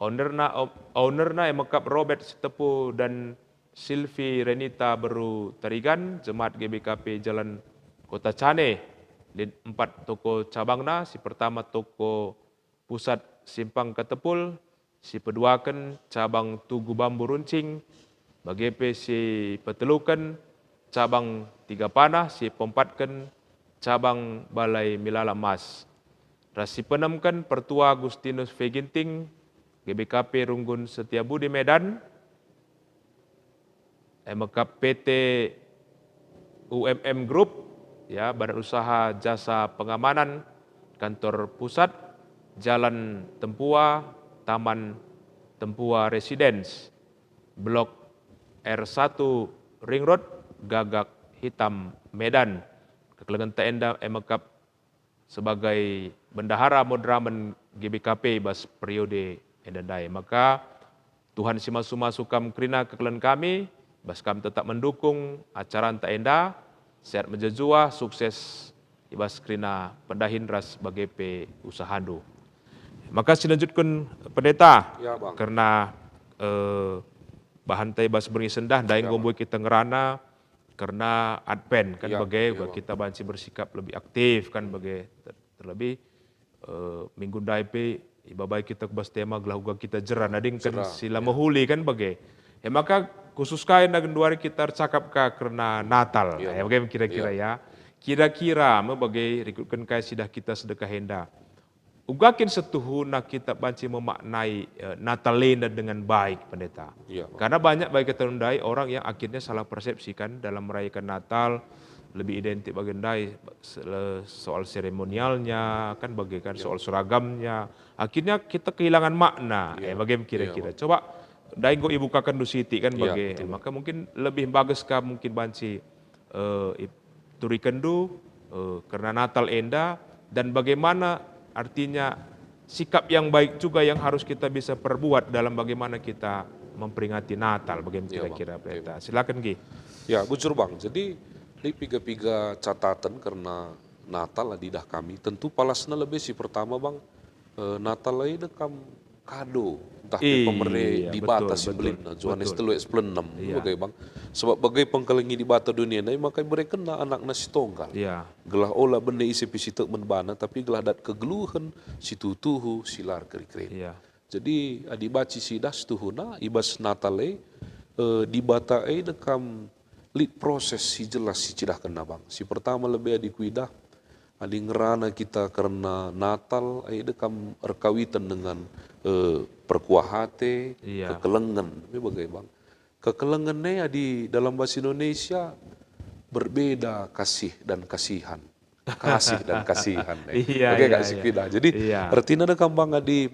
Ownerna, ownerna e mekap Robert Sitepu dan Silvi Renita Beru Tarigan, Jemaat G B K P Jalan Kota Cane, lit empat toko cabangna, si pertama toko pusat Simpang Ketepul, si peduaken cabang Tugu Bambu Runcing, bage pe si peteluken cabang Tiga Panah, si peempatken cabang Balai Milala Mas, ras si peenemken Pertua Agustinus V Ginting, G B K P Runggun Setiabudi Medan, e mekap P T U M M Group, ya, Badan Usaha Jasa Pengamanan, Kantor Pusat, Jalan Tempua, Taman Tempua Residence, Blok R satu, Ring Road, Gagak Hitam, Medan. Kekelengenta enda e mekap sebagai bendahara moderamen G B K P bas periode enda ndai. Maka Tuhan si masu-masu kam kerina kekelen kami, bas kam tetap mendukung acaranta enda. Sehat mejuah-juah, sukses i bas kerina pendahin ras bage pe usahandu. Maka si lanjutken, Pendeta, Ya, Bang. kerna, eh, bahanta i bas berngi sendah, ndai Ya, enggo Bang. mbue kita ngerana kerna Advent, kan, Ya, bage, ya, uga Bang. kita banci bersikap lebih aktif, kan, bage, ter-, terlebih, eh, minggu ndai pe ibabai kita ku bas tema gelah uga kita jera, nading kan Jera, si la ya. mehuli, kan, bage. E maka khusus kai enda genduari kita ercakap ka kerna Natal. Ya, Ya, bage Bang. kira-kira, Ya. ya. Kira-kira me bage rikutken kai sidah kita sedekah enda. Uga kin setuhuna kita banci memaknai, eh, Natal enda dengan baik, Pendeta? Iya, Pak. Karena banyak bagi kita ndai orang yang akhirnya salah persepsi kan dalam merayakan Natal, lebih identik bagi ndai se-, soal seremonialnya, kan bagi kan Iya. soal seragamnya. Akhirnya kita kehilangan makna. Iya, Eh, bagi Pak. kira-kira. Iya, Pak. Coba ndai enggo ibukaken du siti kan Iya, bagi. betul, Pak. Maka mungkin lebih bagus kah mungkin banci eh, ip-, turikenndu, eh, kerna Natal enda, dan bagaimana artinya sikap yang baik juga yang harus kita bisa perbuat dalam bagaimana kita memperingati Natal, bagaimana Iya, Bang. kira-kira, Iya, Pendeta. Bang. Silakan, Gi. Ya, bujur, Bang. Jadi, lit piga-piga catatan kerna Natal adi idah kami. Tentu palasna lebe si pertama, Bang, eh, Natal e dekam kado, ntah pe Iya, pemere Dibata betul, si betul, Mbelin, Johanes betul. telu ayat sepuluh enam, Iya. bage, Bang. Sebab bage pengkelengi Dibata dunia ndai, maka iberekenNa AnakNa si Tonggal. Iya. Gelah ola bene ise pe si tek man baNa, tapi gelah dat kegeluhen si tuhu-tuhu, si la erkeri-kerin. Iya. Jadi, adi banci siidah situhuna, i bas Natal e, eh, Dibata e dekam lit proses si jelas si cidahkenNa, Bang. Si pertama lebe adi kuidah, adi ngerana kita kerna Natal, e dekam erkawiten dengan, eh, perkuah ate, Iya. kekelengen. Me bage, Bang. Kekelengen e adi dalam bahasa Indonesia berbeda kasih dan kasihan. Kasih dan kasihan, e. Iya, Bage iya, kak si iya. kuidah. Jadi, Iya. ertina dekam, Bang, adi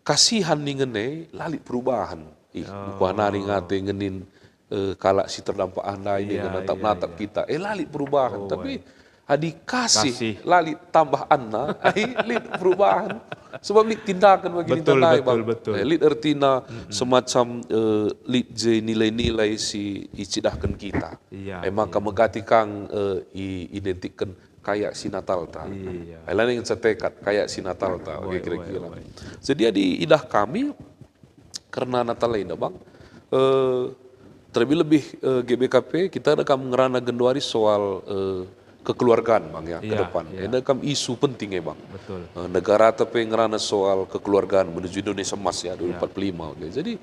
kasihan ningen e, la lit perubahan. Ih, Oh. kuah nari ngate ngenin, eh, kalak si terdampak ndai Iya, dengan natap-natap iya, iya. kita. Eh, la lit perubahan. Oh, Tapi, iya. adi kasih Kasih. la lit tambah anna, ai lit perubahan. Sebab lit tindakan bagi Betul, ninta ndai, betul, Bang. betul. Eh, lit ertina Mm-mm. semacam, eh, lit je nilai-nilai si icidahken kita. Iya, Eh, maka iya. megati kang, eh, i-, identikken kayak si Natalta. Iya. Eh, la ngenca tekad, kayak si Natalta, Wai, oke, kira-kira. wai, wai. Jadi, adi idah kami, kerna Natal enda, Bang, eh, terlebih-lebih, eh, G B K P, kita dekam ngerana genduari soal, eh, kekeluargaan, Bang, ya, ke Iya, depan. iya. Enda kam isu penting, ya, Bang. Betul. Eh, negarata pe ngerana soal kekeluargaan menuju Indonesia Emas, ya, Iya. dua ribu empat puluh lima, oke. Jadi,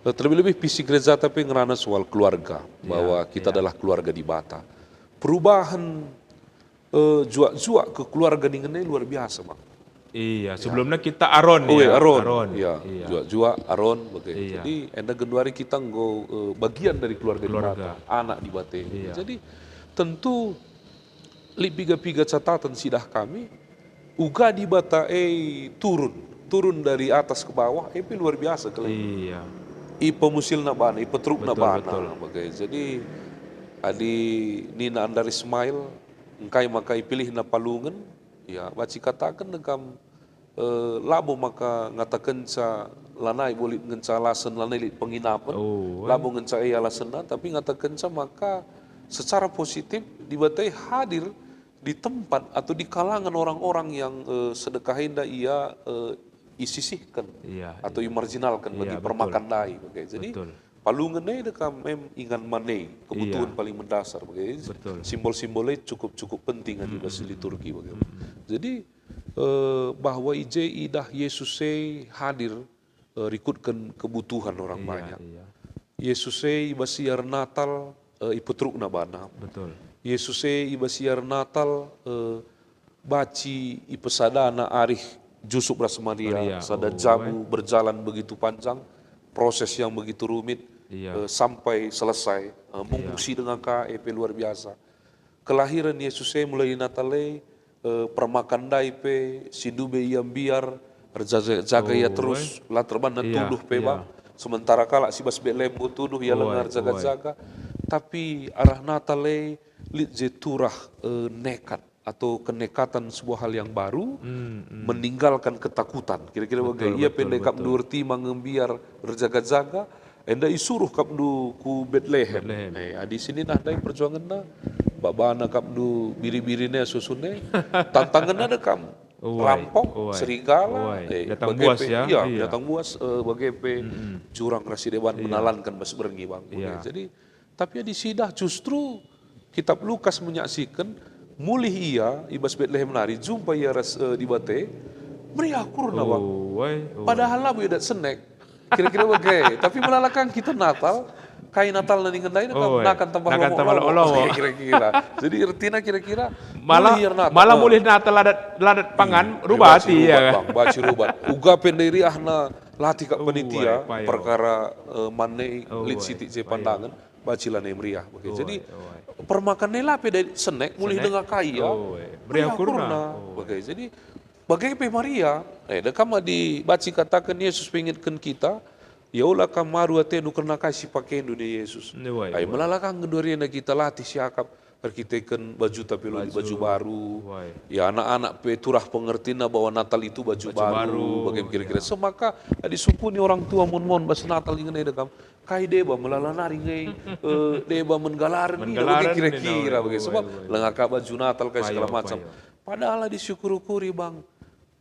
eh, terlebih-lebih visi gerejata pe ngerana soal keluarga, Iya, bahwa kita iya. adalah keluarga Dibata. Perubahan, eh, juak-juak ke keluarga ningen e luar biasa, Bang. Iya, Ya. sebelumnya kita Aron, Oh, ya, iya, Aron. Aron. Ya, Iya. juak-juak, Aron, bage. Iya. Jadi, enda genduari kita enggo, eh, bagian dari keluarga Keluarga. Dibata, anak Dibata. Iya. Jadi, tentu lit piga-piga catatan sidah kami, uga Dibata e turun, turun dari atas ke bawah, e pe luar biasa kali. Iya. Ipemusilna baNa, ipeterukna Betul, baNa, betul. bage. Jadi, adi nina Andar Ismail, engkai maka ipilihna palungen, ya, banci kataken dekam, eh, labo maka ngatakenca lanai bo lit ngenca alasen, lanai lit penginapen, Oh, labo ngenca e alasenna, tapi ngatakenca maka secara positif Dibata e hadir di tempat atau di kalangan orang-orang yang, eh, sedekah enda ia, eh, isisihken Iya, atau iya. imarjinalken bagi Iya, betul. permakan ndai, bage. Jadi, Betul. palungen e dekam em ingan man e, kebutuhan Iya. paling mendasar, bage. Betul. Simbol-simbol e cukup-cukup penting adi bas Mm-mm. liturgi, bage. Mm-mm. Jadi, eh, bahwa i je idah Yesus e hadir, eh, rikutken kebutuhan orang Iya, banyak. iya. Yesus e i bas ia ernatal, eh, ipeterukna bana. Betul. Yesus e i bas ia ernatal, eh, banci ipesadana arih Jusup ras Maria, Maria, sada oh, jabu eh. berjalan begitu panjang, proses yang begitu rumit, Iya. eh, sampai selesai. Eh, mungkung Iya. si denga ka, e pe luar biasa. Kelahiren Yesus e mulai i Natal e, eh, permakan ndai pe, si ndube ia mbiar, erjaga-jaga ia Oh, terus, eh. la terbanna Iya, tuduh pe, iya. Bang. Sementara kalak si bas Betlehem enggo tuduh, ia Uai, langa erjaga-jaga. Tapi arah Natal e, lit je turah, eh, nekat atau kenekatan sebuah hal yang baru, Hmm, hmm. meninggalkan ketakutan. Kira-kira Betul, bage. Ia pe betul, ndai kap betul. ndu ertima nge mbiar erjaga-jaga, enda isuruh kap ndu ku Betlehem. Betlehem. Eh, adi si nina ndai perjuangenna, babana kap ndu biri-biri ne susun e, tantangenna dekam. Uai, Rampok, uai, serigala, uai. eh, Binatang bage buas, pe, ya? iya, Iya. binatang buas, eh, bage pe Mm-mm. jurang ras si deban Iya. menalanken bas berngi, Bang. Iya. Jadi, tapi adi sidah justru Kitab Lukas menyaksiken, mulih ia i bas Betlehem nari, jumpa ia ras, eh, Dibata, meriah ukurna, Bang. Uai, uai. Padahal labo ia dat senek. Kira-kira bage. Tapi melala kan kita Natal, kai Natal nani ngendai Oh, nakan tambah nakan tambah lomo-lomo. lomo-lomo. Kira-kira. Jadi ertina kira-kira Malah, mulih Natal. malah Eh. mulih Natal la dat, la dat pangan, Eh, rubati, banci rubat, ya. Bang, banci rubat. Uga pe ndai riahna latih kap Oh, panitia, uai, payo. perkara, eh, man e Oh, lit uai, sitik je payo. pandangen, banci lanai meriah. Oke, Uai, jadi uai. permakan e la pe dai senek, mulih Senek? denga kai, ya. Uai, meriah Meriah ukurna. ukurna. Uai. Oke, jadi Bage pe Maria, eh, dekam adi banci kataken Yesus pengingetken kita, ia ola kam maru atendu kerna kai si pakendu nia Yesus. Uai, Ai, uai. melala ka ngendu erina kita latih siakap erkiteken baju tapi lo di baju Baju. baru. Uai. Ya, anak-anak pe turah pengertina bahwa Natal itu baju Baju baru, baru, bage kira-kira. ya. Semaka adi sukuni orang tua mon-mon bas Natal ingan eda kam, kai deba melala nari nge, eh, deba menggalaran ina, bage Menggalaran kira-kira, ina, bage. uai, Sebab uai. langa ka baju Natal kai Payo, segala macam. payo. Padahal adi siukur-ukuri, Bang,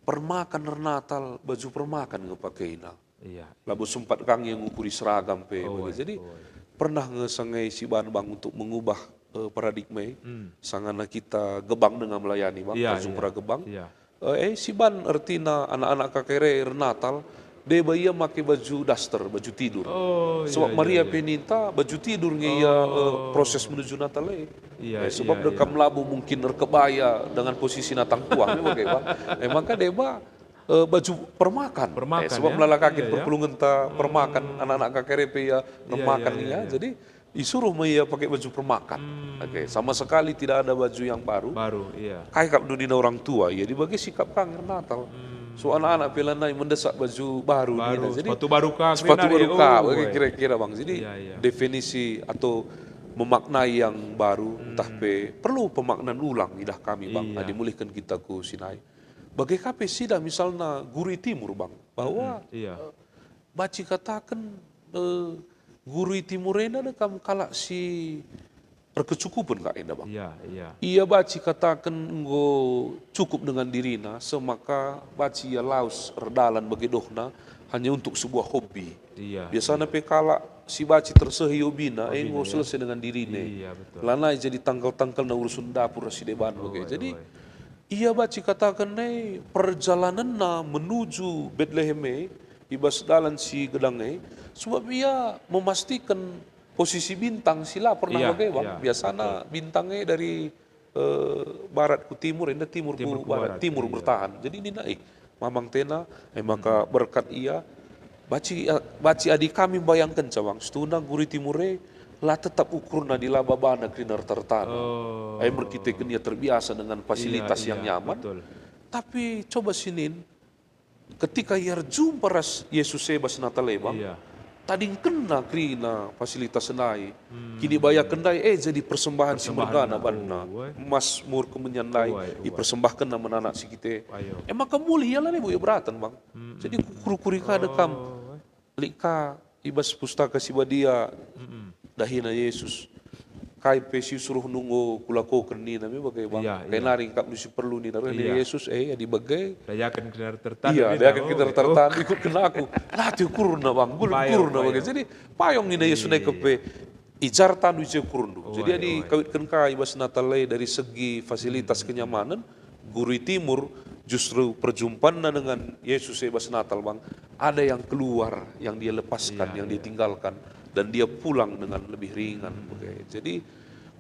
permakan ernatal, baju permakan nge pakeina. Iya, Labo iya. sempat kang ia ngukuri seragam pe, Oh, bage. Jadi, oh. pernah nge sangana siban, Bang, untuk mengubah, eh, paradigma e. Hmm. Sangana kita gebang denga melayani, Bang, Iya, Tanjung iya. Pera gebang. Iya. Eh, eh, siban ertina anak-anak K K R ernatal, deba ia make baju daster, baju tidur. Oh, Sebab iya, iya, Maria iya. pe ninta baju tidur nge ia, Oh. eh, proses menuju Natal e. Iya, Eh, sebab iya, dekam iya. labo mungkin erkebaya dengan posisi natang kuah, memang kayak, Bang. Eh, maka deba, eh, baju permakan. Permakan, Eh, sebab ya? melala kakin Iya, ya. perpulungenta Hmm. permakan, anak-anak K K R pe ia Iya, nemakan iya, iya, ia. iya. Jadi, isuruh me ia pakai baju permakan. Hmm. Oke, sama sekali tidak ada baju yang baru. Baru, iya. Kai kap dudina orang tua, ia dibagi sikap kang ernatal. Hmm. So, anak-anak pe lanai mendesak baju baru Baru, nina. Jadi, sepatu baru ka, sepatu kena baru dia. ka, Oh, bagi iya. kira-kira, Bang. Jadi, Iya, iya. definisi atau memaknai yang baru, Hmm. ntah pe perlu pemaknaan ulang idah kami, Bang, Iya. adi mulihken kita ku Sinai. Bage ka pe sidah misalna guru i Timur, Bang, bahwa, Mm-mm, iya. eh, banci kataken, eh, guru i Timur enda dekam kalak si erkecukupen ka enda, Bang. Iya, iya. Ia banci kataken enggo cukup dengan dirina, semaka banci ia lawes erdalan bage dohna hanya untuk sebuah hobi. Iya, Biasana iya. pe kalak si banci tersehi hobina, e Hobina, enggo ya. selesai dengan dirina. Iya, betul. Lanai jadi tangkel-tangkelna urusen dapur ras si deban Oh, bage. iya, Jadi, iya. Ia banci kataken e perjalanenna menuju Betlehem e i bas dalan si gedang e, sebab ia memastiken posisi bintang si la pernah Iya, bage, Bang. iya, Biasana betul. bintang e dari, eh, barat ku timur, enda timur Timur ku ku barat, barat, timur iya. bertahan. Jadi nina, "Eh, mamang tena, eh, maka Hmm. berkat ia." Banci, eh, banci adi kami mbayangkenca, Bang, situhuna guru i Timur e la tetap ukurna adi la babana kerina reta-retana. Oh. Ai merkiteken ia terbiasa dengan fasilitas Iya, yang iya, nyaman. betul. Tapi coba sinin, ketika ia erjumpa ras Yesus e bas Natal e, Bang, Iya. tadingkenna kerina fasilitas ndai. Hmm. Kinibayaken ndai, eh, jadi persembahan si Persembahan, mergana oh, banna. eh. Emas, mur, kemenyan ndai, Uai, uai. ipersembahkenna man anak si kite. Ayo. E maka mulih ia lanai bo ia beraten, Bang. Hmm, Jadi hmm, hmm. kukuri-kuri ka dekam. Oh, eh. Lit ka i bas Pustaka Si Badia Mm-mm. dahina Yesus. kai pe si suruh nunggu kulakoken nina me bage bang. Iya, kai iya. Nari kap si perlu nina reh iya. Yesus, eh, adi bage. Dayaken kendaraan tertandu iya, nina, dayaken oh, kendaraan oh. Tertandu ikut kena aku. Latih ukurna bang, gul ukurna bage. Jadi payung nina Yesus naik kepe. Ijar tandu ije ukurndu. Oh, jadi adi kawitken kai bas Natal e dari segi fasilitas hmm. Kenyamanan, Guru i Timur justru perjumpanna dengan Yesus e bas Natal bang, ada yang keluar, yang dia lepaskan, iya, yang iya. Dia tinggalkan, dan dia pulang dengan lebih ringan. Hmm. Oke. Jadi,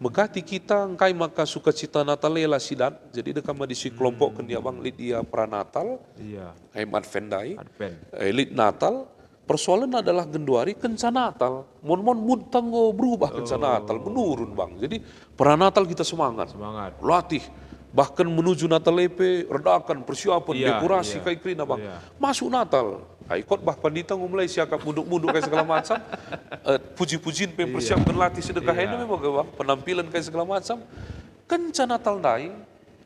megati kita engkai maka sukacita Natal e la sidat. Jadi, deka madi si kelompok hmm. Kendia bang, lit ia peranatal, iya. Em Advent ndai, Advent. Eh, lit Natal, persoalan adalah genduari kenca Natal. Mon-mon mood tanggo berubah kenca oh. Natal, menurun bang. Jadi, peranatal kita semangat. Semangat. Latih. Bahkan menuju Natal epe, redakan, persiapan, iya, dekorasi, iya. Kai kerina bang. Iya. Masuk Natal. Ai khotbah pandita enggo mulai siakap munduk-munduk kai segala macam. Eh, puji-pujin pe iya. Persiapkan latih sedekah iya. Ini memang bang. Penampilan kai segala macam. Kenca Natal ndai,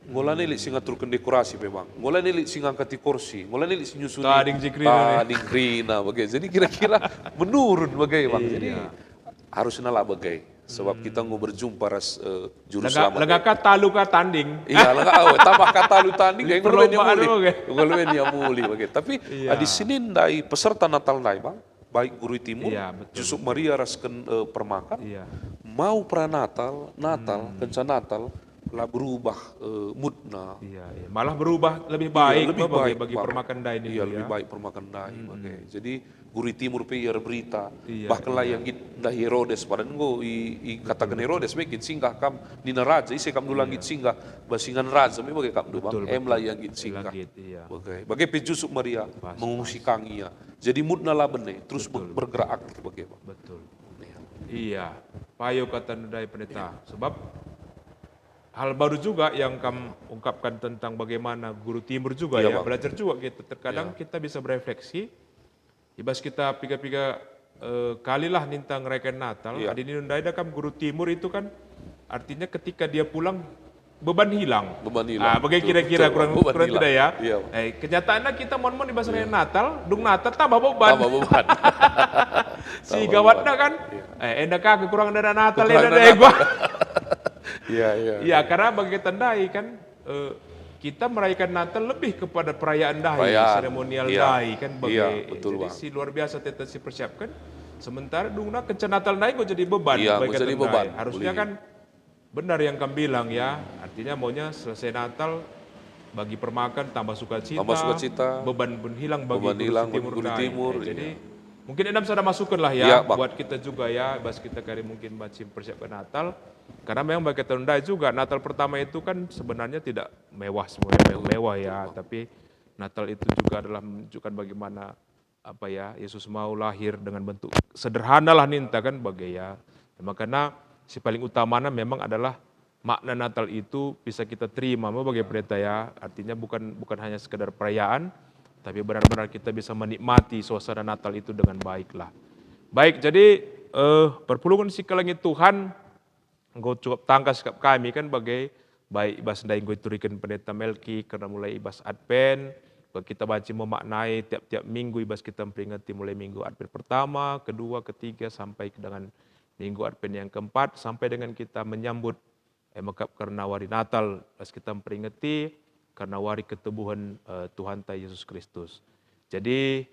enggo la lit si ngaturken dekorasi pe bang. Enggo la lit si ngangkati kursi. Enggo la lit si nyusuni. Tading je kerina nih. Tading kerina bage. Jadi kira-kira menurun bage bang. Iya. Jadi harus nala bage. Sebab hmm. Kita enggo berjumpa ras uh, juru lega, selamat. Lega ka talu ka tanding. Iya, lega oh, tambah ka talu tanding. Enggo lebih mulih. Enggo lebih mulih bage. Tapi iya. Adi sinin ndai peserta Natal ndai bang, baik Guru i Timur, iya, betul, Yusuf betul. Maria ras ken, uh, permakan, iya. Mau peranatal, Natal, hmm. Kenca Natal, la berubah uh, moodna. Iya, iya. Malah berubah lebih baik iya, lebih baik, bagi, bagi permakan ndai ini. Iya, lebih baik permakan ndai. Hmm. Jadi Guru i Timur pe ia berita. Iya, bahkan la iya. Ia nggit ndahi Herodes, padahal enggo i, ikataken Herodes, "Mungkin singgah kam nina raja, ise kam dula iya. Nggit singgah basingan raja, me bage kam dubang, em la ia nggit singgah." Bage, bage pe Yusuf Maria mengurusi kang ia. Jadi moodna la bene, terus betul. Bergerak aktif bage, Bang. Betul. Iya. Iya, payo kata ndai pendeta. Iya. Sebab hal baru juga yang kam ungkapkan tentang bagaimana Guru Timur juga iya, ya, Bang. Belajar juga kita. Terkadang iya. Kita bisa berefleksi, i bas kita piga-piga, eh, kalilah ninta ngerayaken Natal. Iya. Adi nindu ndai da kam Guru Timur itu kan artinya ketika dia pulang beban hilang. Beban hilang. Ah, bage kira-kira betul, kurang, beban kurang hilang. Tidak ya? Iya. Eh, kenyataannya kita mon-mon i bas iya. Natal, dung Natal tambah beban. Tambah beban. Si tambah gawatna beban. Kan? Iya. Eh, enda ka kekurangan dana Natal, kekurangan enda dana deh gua. Iya, iya. Iya, karena bagi kita ndai kan, eh, kita merayakan Natal lebih kepada perayaan ndai, perayaan. Seremonial iya. Ndai kan bagi. Iya, betul, jadi Bang. Si luar biasa tetap si persiapkan. Sementara dungna kenca Natal ndai kok jadi beban iya, bagi kita jadi beban. Harusnya kan benar yang kam bilang ya, artinya maunya selesai Natal bagi permakan tambah sukacita, tambah sukacita, beban pun hilang bagi beban hilang bagi Guru Timur. Nah, iya. Jadi mungkin enam sada masukan lah ya, ya buat kita juga ya, bas kita kari mungkin banci persiapkan Natal. Karena memang bagi tahun ndai juga Natal pertama itu kan sebenarnya tidak mewah semuanya mewah, mewah ya, betul, Bang. Tapi Natal itu juga adalah menunjukkan bagaimana apa ya, Yesus mau lahir dengan bentuk sederhana lah ninta kan bage ya. Makanya si paling utamana memang adalah makna Natal itu bisa kita terima me bage pendeta ya. Artinya bukan, bukan hanya sekedar perayaan, tapi benar-benar kita bisa menikmati suasana Natal itu dengan baik lah. Baik, jadi, eh, perpulungen si kelengi Tuhan, enggo cukup tangkas kap kami kan bage, baik i bas ndai enggo ituriken Pendeta Melki kerna mulai i bas Advent, enggo kita banci memaknai tiap-tiap minggu i bas kita memperingati mulai minggu Advent pertama, kedua, ketiga, sampai dengan minggu Advent yang keempat, sampai dengan kita menyambut, eh, mekap kerna wari Natal, bas kita memperingati kerna wari ketubuhen, eh, Tuhanta Yesus Kristus. Jadi,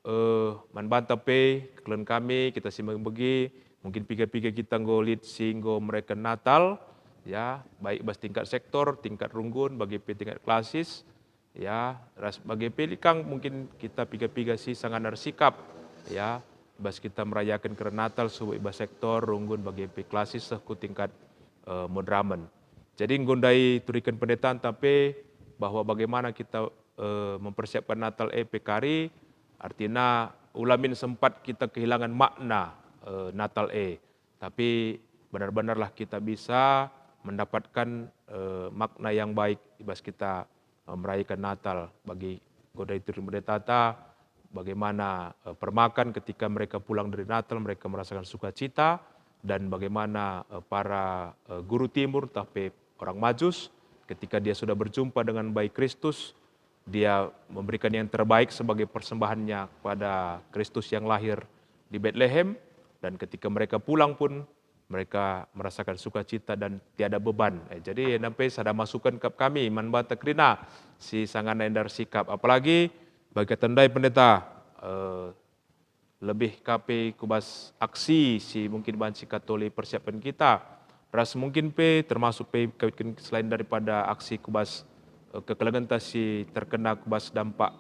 eh, man banta pe, kekelengen kami, kita si megi-megi, mungkin piga-piga kita enggo lit si enggo merayaken Natal, ya, baik bas tingkat sektor, tingkat runggun, bage pe tingkat klasis, ya, ras bage pe lit kang mungkin kita piga-piga si sangana ersikap, ya, bas kita merayaken kerna Natal subuk i bas sektor, runggun, bage pe klasis seh ku tingkat, eh, moderamen. Jadi enggo ndai turiken pendetanta pe bahwa bagaimana kita eh, mempersiapkan Natal e pe kari, artina ula min sempat kita kehilangan makna, eh, Natal e. Tapi benar-benarlah kita bisa mendapatkan, eh, makna yang baik i bas kita, eh, merayakan Natal. Bagi enggo ndai turiken pendetanta, bagaimana, eh, permakan ketika mereka pulang dari Natal, mereka merasakan sukacita, dan bagaimana, eh, para, eh, guru Timur, ntah pe orang Majus, ketika dia sudah berjumpa dengan baik Kristus, dia memberikan yang terbaik sebagai persembahannya kepada Kristus yang lahir di Betlehem, dan ketika mereka pulang pun, mereka merasakan sukacita dan tiada beban. Eh, jadi enda pe sada masukan kap kami man banta kerina si sangana enda ersikap. Apalagi bagi tendai pendeta, eh, lebih ka pe ku bas aksi si mungkin banci katoli persiapken kita. Ras mungkin pe termasuk pe kawitken selain daripada aksi ku bas, eh, kekelengenta si terkena ku bas dampak,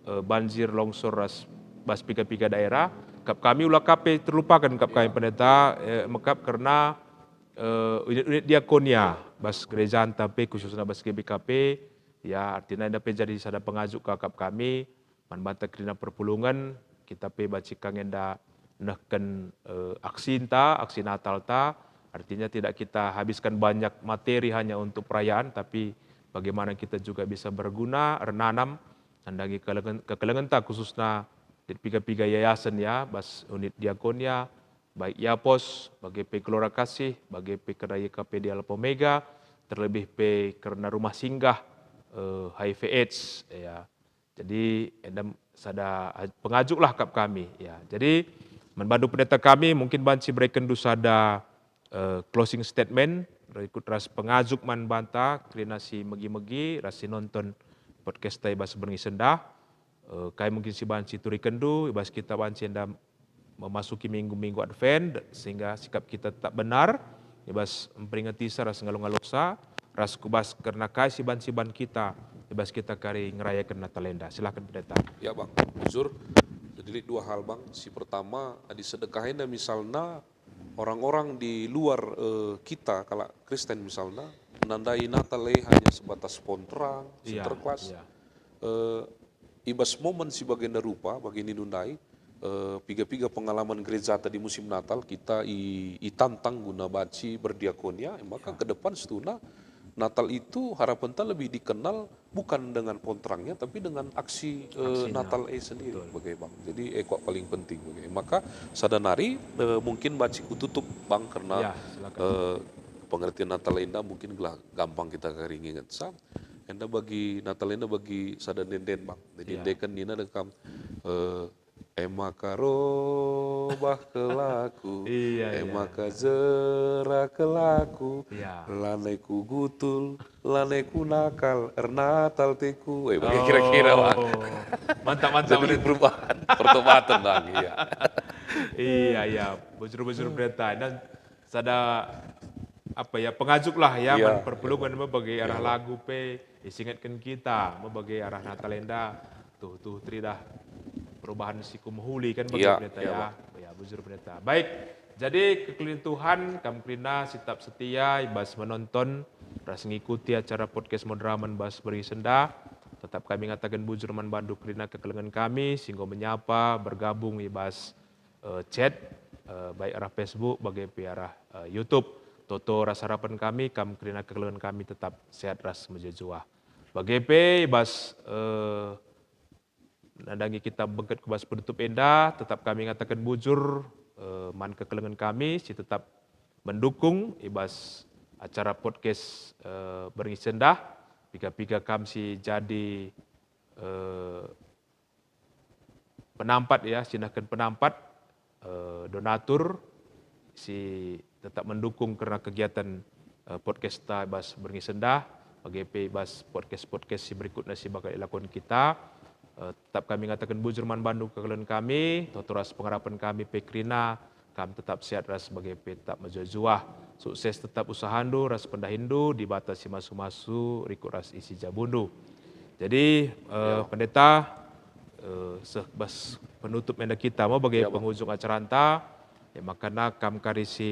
eh, banjir, longsor, ras bas piga-piga daerah. Kap kami ula ka pe terlupaken kap kami pendeta, eh, mekap kerna, eh, unit-unit diakonia bas gerejanta pe khususna bas G B K P, ya, artina enda pe jadi sada pengajuk ka kap kami, man banta kerina perpulungen, kita pe banci ka nge enda nehken, eh, aksinta, aksi Natalta, artinya tidak kita habiskan banyak materi hanya untuk perayaan, tapi bagaimana kita juga bisa berguna, ernanam, nandangi keleng-, kekelengenta khususna di piga-piga yayasen ya, bas unit diakonia, baik Yapos, bage pe Gelora Kasih, bage pe kerna Y K P D Alpha Omega, terlebih pe kerna rumah singgah, eh, H I V AIDS, ya. Jadi, enda sada pengajuklah kap kami, ya. Jadi, man bandu pendeta kami, mungkin banci berekenndu sada, eh, closing statement, berikut ras pengajuk man banta, kerina si megi-megi, ras si nonton podcast i bas berngi sendah. Eh, kai mungkin si banci turikenndu, i bas kita banci enda memasuki minggu-minggu Advent, sehingga sikap kita tetap benar, i bas mperingeti sa ras ngalo-ngalosa, ras ku bas kerna kai si banci ban kita, i bas kita kari ngerayaken Natal enda. Silaken, Pendeta. Ya, Bang. Bujur. Jadi, lit dua hal, Bang. Si pertama, adi sedekah enda misalna orang-orang di luar, eh, kita, kalak Kristen misalna, menandai Natal e hanya sebatas pohon terang, iya, Sinterklas. Iya. Eh, i bas momen si bagenda rupa, bagi nindu ndai, eh, piga-piga pengalaman gereja tadi musim Natal, kita i-, itantang guna banci berdiakonia, maka, ya, ke depan situhuna Natal itu harapenta lebih dikenal bukan dengan pohon terangnya, tapi dengan aksi, eh, aksinya. Natal e sendiri, betul, bage, Bang. Jadi, e, kuak paling penting, bage. Maka, sada nari, eh, mungkin banci kututup, Bang, karena, ya, silakan, eh, pengertian Natal enda mungkin gelah gampang kita kari ngingetsa. Enda bagi Natal enda bagi sada ende-enden, Bang. Jadi, iya, endeken nina dekam, eh, "E maka robah kelaku, iya, e, iya, maka jera kelaku, iya, lanai ku gutul, lanai ku nakal, ernatal teku." Eh, bagi kira-kira, Bang. Oh. Mantap, mantap. Jadi, betul, perubahan, pertobatan, Bang, iya. Iya, iya. Bujur-bujur, hmm, pendeta. Dan sada, apa ya, pengajuk lah ya, iya, man perpulungen me bage arah, iya, lagu pe isingetken kita, me bage arah Natal enda, tuh, tuh teridah perubahan si ku mehuli kan bage, iya, pendeta, iya, ya. Bang. Ya, bujur, pendeta. Baik, jadi kekelengen Tuhan, kam kerina si tetap setia i bas menonton ras ngikuti acara podcast Moderamen bas berngi sendah. Tetap kami ngataken bujur man bandu kerina kekelengen kami, si enggo menyapa, bergabung i bas eh, chat, eh, baik arah Facebook, bage pe arah, eh, YouTube. Toto ras harapen kami, kam kerina kekelengen kami tetap sehat ras mejuah-juah. Bage pe i bas, eh, nandangi kita bengket ku bas penutup enda, tetap kami ngataken bujur, eh, man kekelengen kami si tetap mendukung i bas acara podcast, eh, berngi sendah. Piga-piga kam si jadi, eh, penampat ya, si nehken penampat, eh, donatur si tetap mendukung kerna kegiatan, eh, podcast ta bas berngi sendah, bage pe bas podcast-podcast si berikutna si bakal ilakoken kita. Eh, tetap kami ngataken bujur man bandu kekelengen kami, toto ras pengarapen kami pe kerina, kam tetap sehat ras bage pe tetap mejuah-juah. Sukses tetap usahandu ras pendahinndu, Dibata si masu-masu rikut ras isi jabundu. Jadi, eh, ya, Pendeta, eh, seh bas penutup enda kita me bage, ya, Bang, pengujung acaranta, ya, makana kam kari si,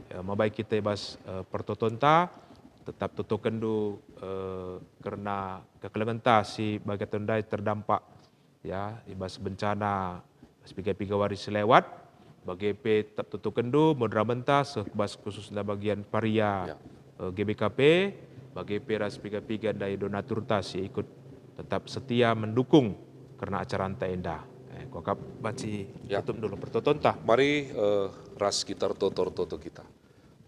eh, mabai kita i bas, eh, pertotonta, tetap totokenndu, eh, kerna kekelengenta si bage tendai terdampak ya, i bas bencana, bas piga-piga wari si lewat, bage pe tetap totokenndu Moderamenta seh bas khususna bagian paria, ya, eh, G B K P, bage pe ras piga-piga ndai donaturta si ikut tetap setia mendukung kerna acaranta enda. Eh, kuakap banci, ya, tutup dulu pertotonta. Mari, eh, ras kita ertoto-ertoto kita.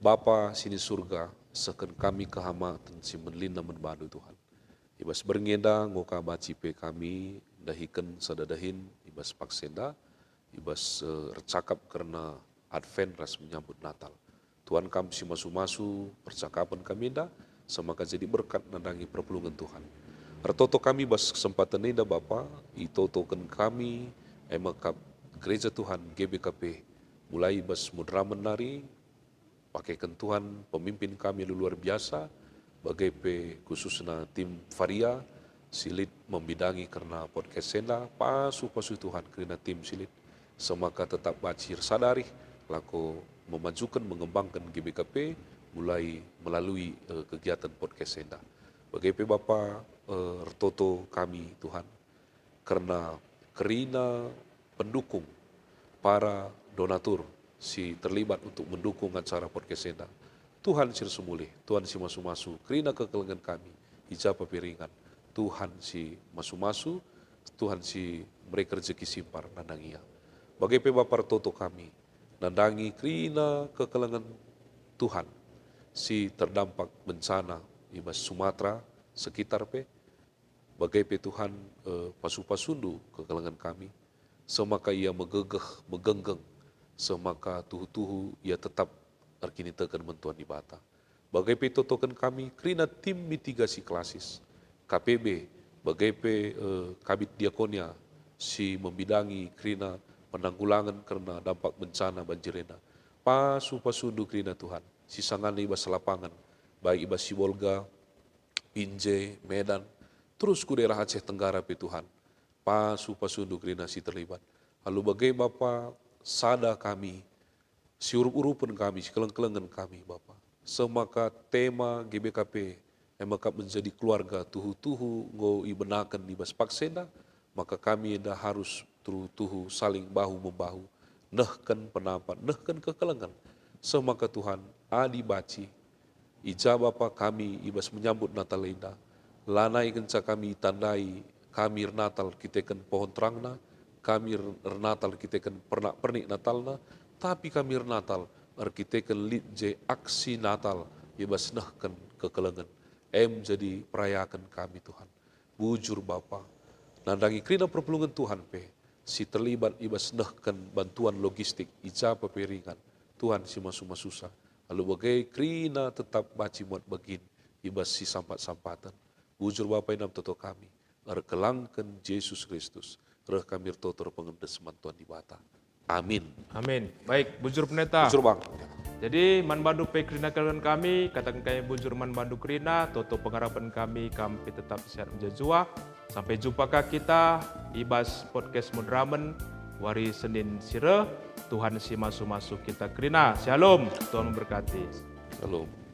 Bapa si ni Surga, sehken kami kehamaten si melina man Bandu, Tuhan. I bas berngi enda enggo ka banci pe kami ndahiken sada dahin i bas paksa enda, i bas, eh, ercakap kerna Advent ras menyambut Natal. Tuhan, Kam si masu-masu percakapen kami enda, semaka jadi berkat nandangi perpulungen Tuhan. Ertoto kami bas kesempaten enda, Bapa, itotoken kami, e me kap Gereja Tuhan G B K P, mulai bas moderamen nari, pakeken Tuhan pemimpin kami alu luar biasa, bage pe khususna tim Varia si lit membidangi kerna podcast enda, pasu-pasu Tuhan kerina tim si lit, semaka tetap banci ersada arih lako memajuken, mengembangken G B K P mulai melalui, eh, kegiatan podcast enda. Bage pe Bapa, eh, ertoto kami Tuhan, kerna kerina pendukung, para donatur si terlibat untuk mendukung acara podcast enda. Tuhan si ersemulih, Tuhan si masu-masu, kerina kekelengen kami, i ja pe ringan. Tuhan si masu-masu, Tuhan si mereken rejeki si mbar nandangi ia. Bage pe Bapa, ertoto kami nandangi kerina kekelengen Tuhan si terdampak bencana i bas Sumatera sekitar pe. Bage pe Tuhan, eh, pasu-pasundu kekelengen kami, semaka ia megegeh, megenggeng, semaka tuhu-tuhu ia tetap erkiniteken man Tuhan Dibata. Bage pe itotoken kami kerina tim mitigasi klasis, K P B, bage pe, eh, Kabid Diakonia si membidangi kerina penanggulangen kerna dampak bencana banjir enda. Pasu-pasundu kerina Tuhan, si sangana i bas lapangan, baik i bas Sibolga, Pinje, Medan, terus ku daerah Aceh Tenggara pe Tuhan. Pasu-pasundu kerina si terlibat. Alu bage Bapa, sada kami, si urup-urupen kami, si keleng-kelengen kami Bapa. Semaka tema G B K P, e me kap menjadi keluarga tuhu-tuhu enggo ibenaken i bas paksa enda, maka kami enda harus tuhu-tuhu saling bahu-membahu, nehken penampat, nehken kekelengen. Semaka Tuhan, adi banci, i ja Bapa kami i bas menyambut Natal enda, lanai kenca kami itandai kami ernatal erkiteken pohon terangna, kami er-, ernatal erkiteken pernak-pernik Natalna, tapi kami ernatal erkiteken lit je aksi Natal i bas nehken kekelengen. Em jadi perayaken kami, Tuhan. Bujur Bapa, nandangi kerina perpulungen Tuhan pe, si terlibat i bas nehken bantuan logistik i ja pe ringan, Tuhan si masu-masusa, alu bage kerina tetap banci muat bagin i bas sisampat-sampaten. Bujur Bapa, inam toto kami, erkelangken Jesus Kristus, reh kami ertoto erpengendes man Tuhan Dibata. Amin. Amin. Baik, bujur Pendeta. Bujur, Bang. Jadi, man bandu pe kerina kekelengen kami, kataken kami bujur man bandu kerina, toto pengarapen kami, kam pe tetap sehat mejuah-juah. Sampai jumpa ka kita i bas podcast moderamen wari Senin si reh. Tuhan si masu-masu kita kerina. Shalom, Tuhan memberkati. Shalom.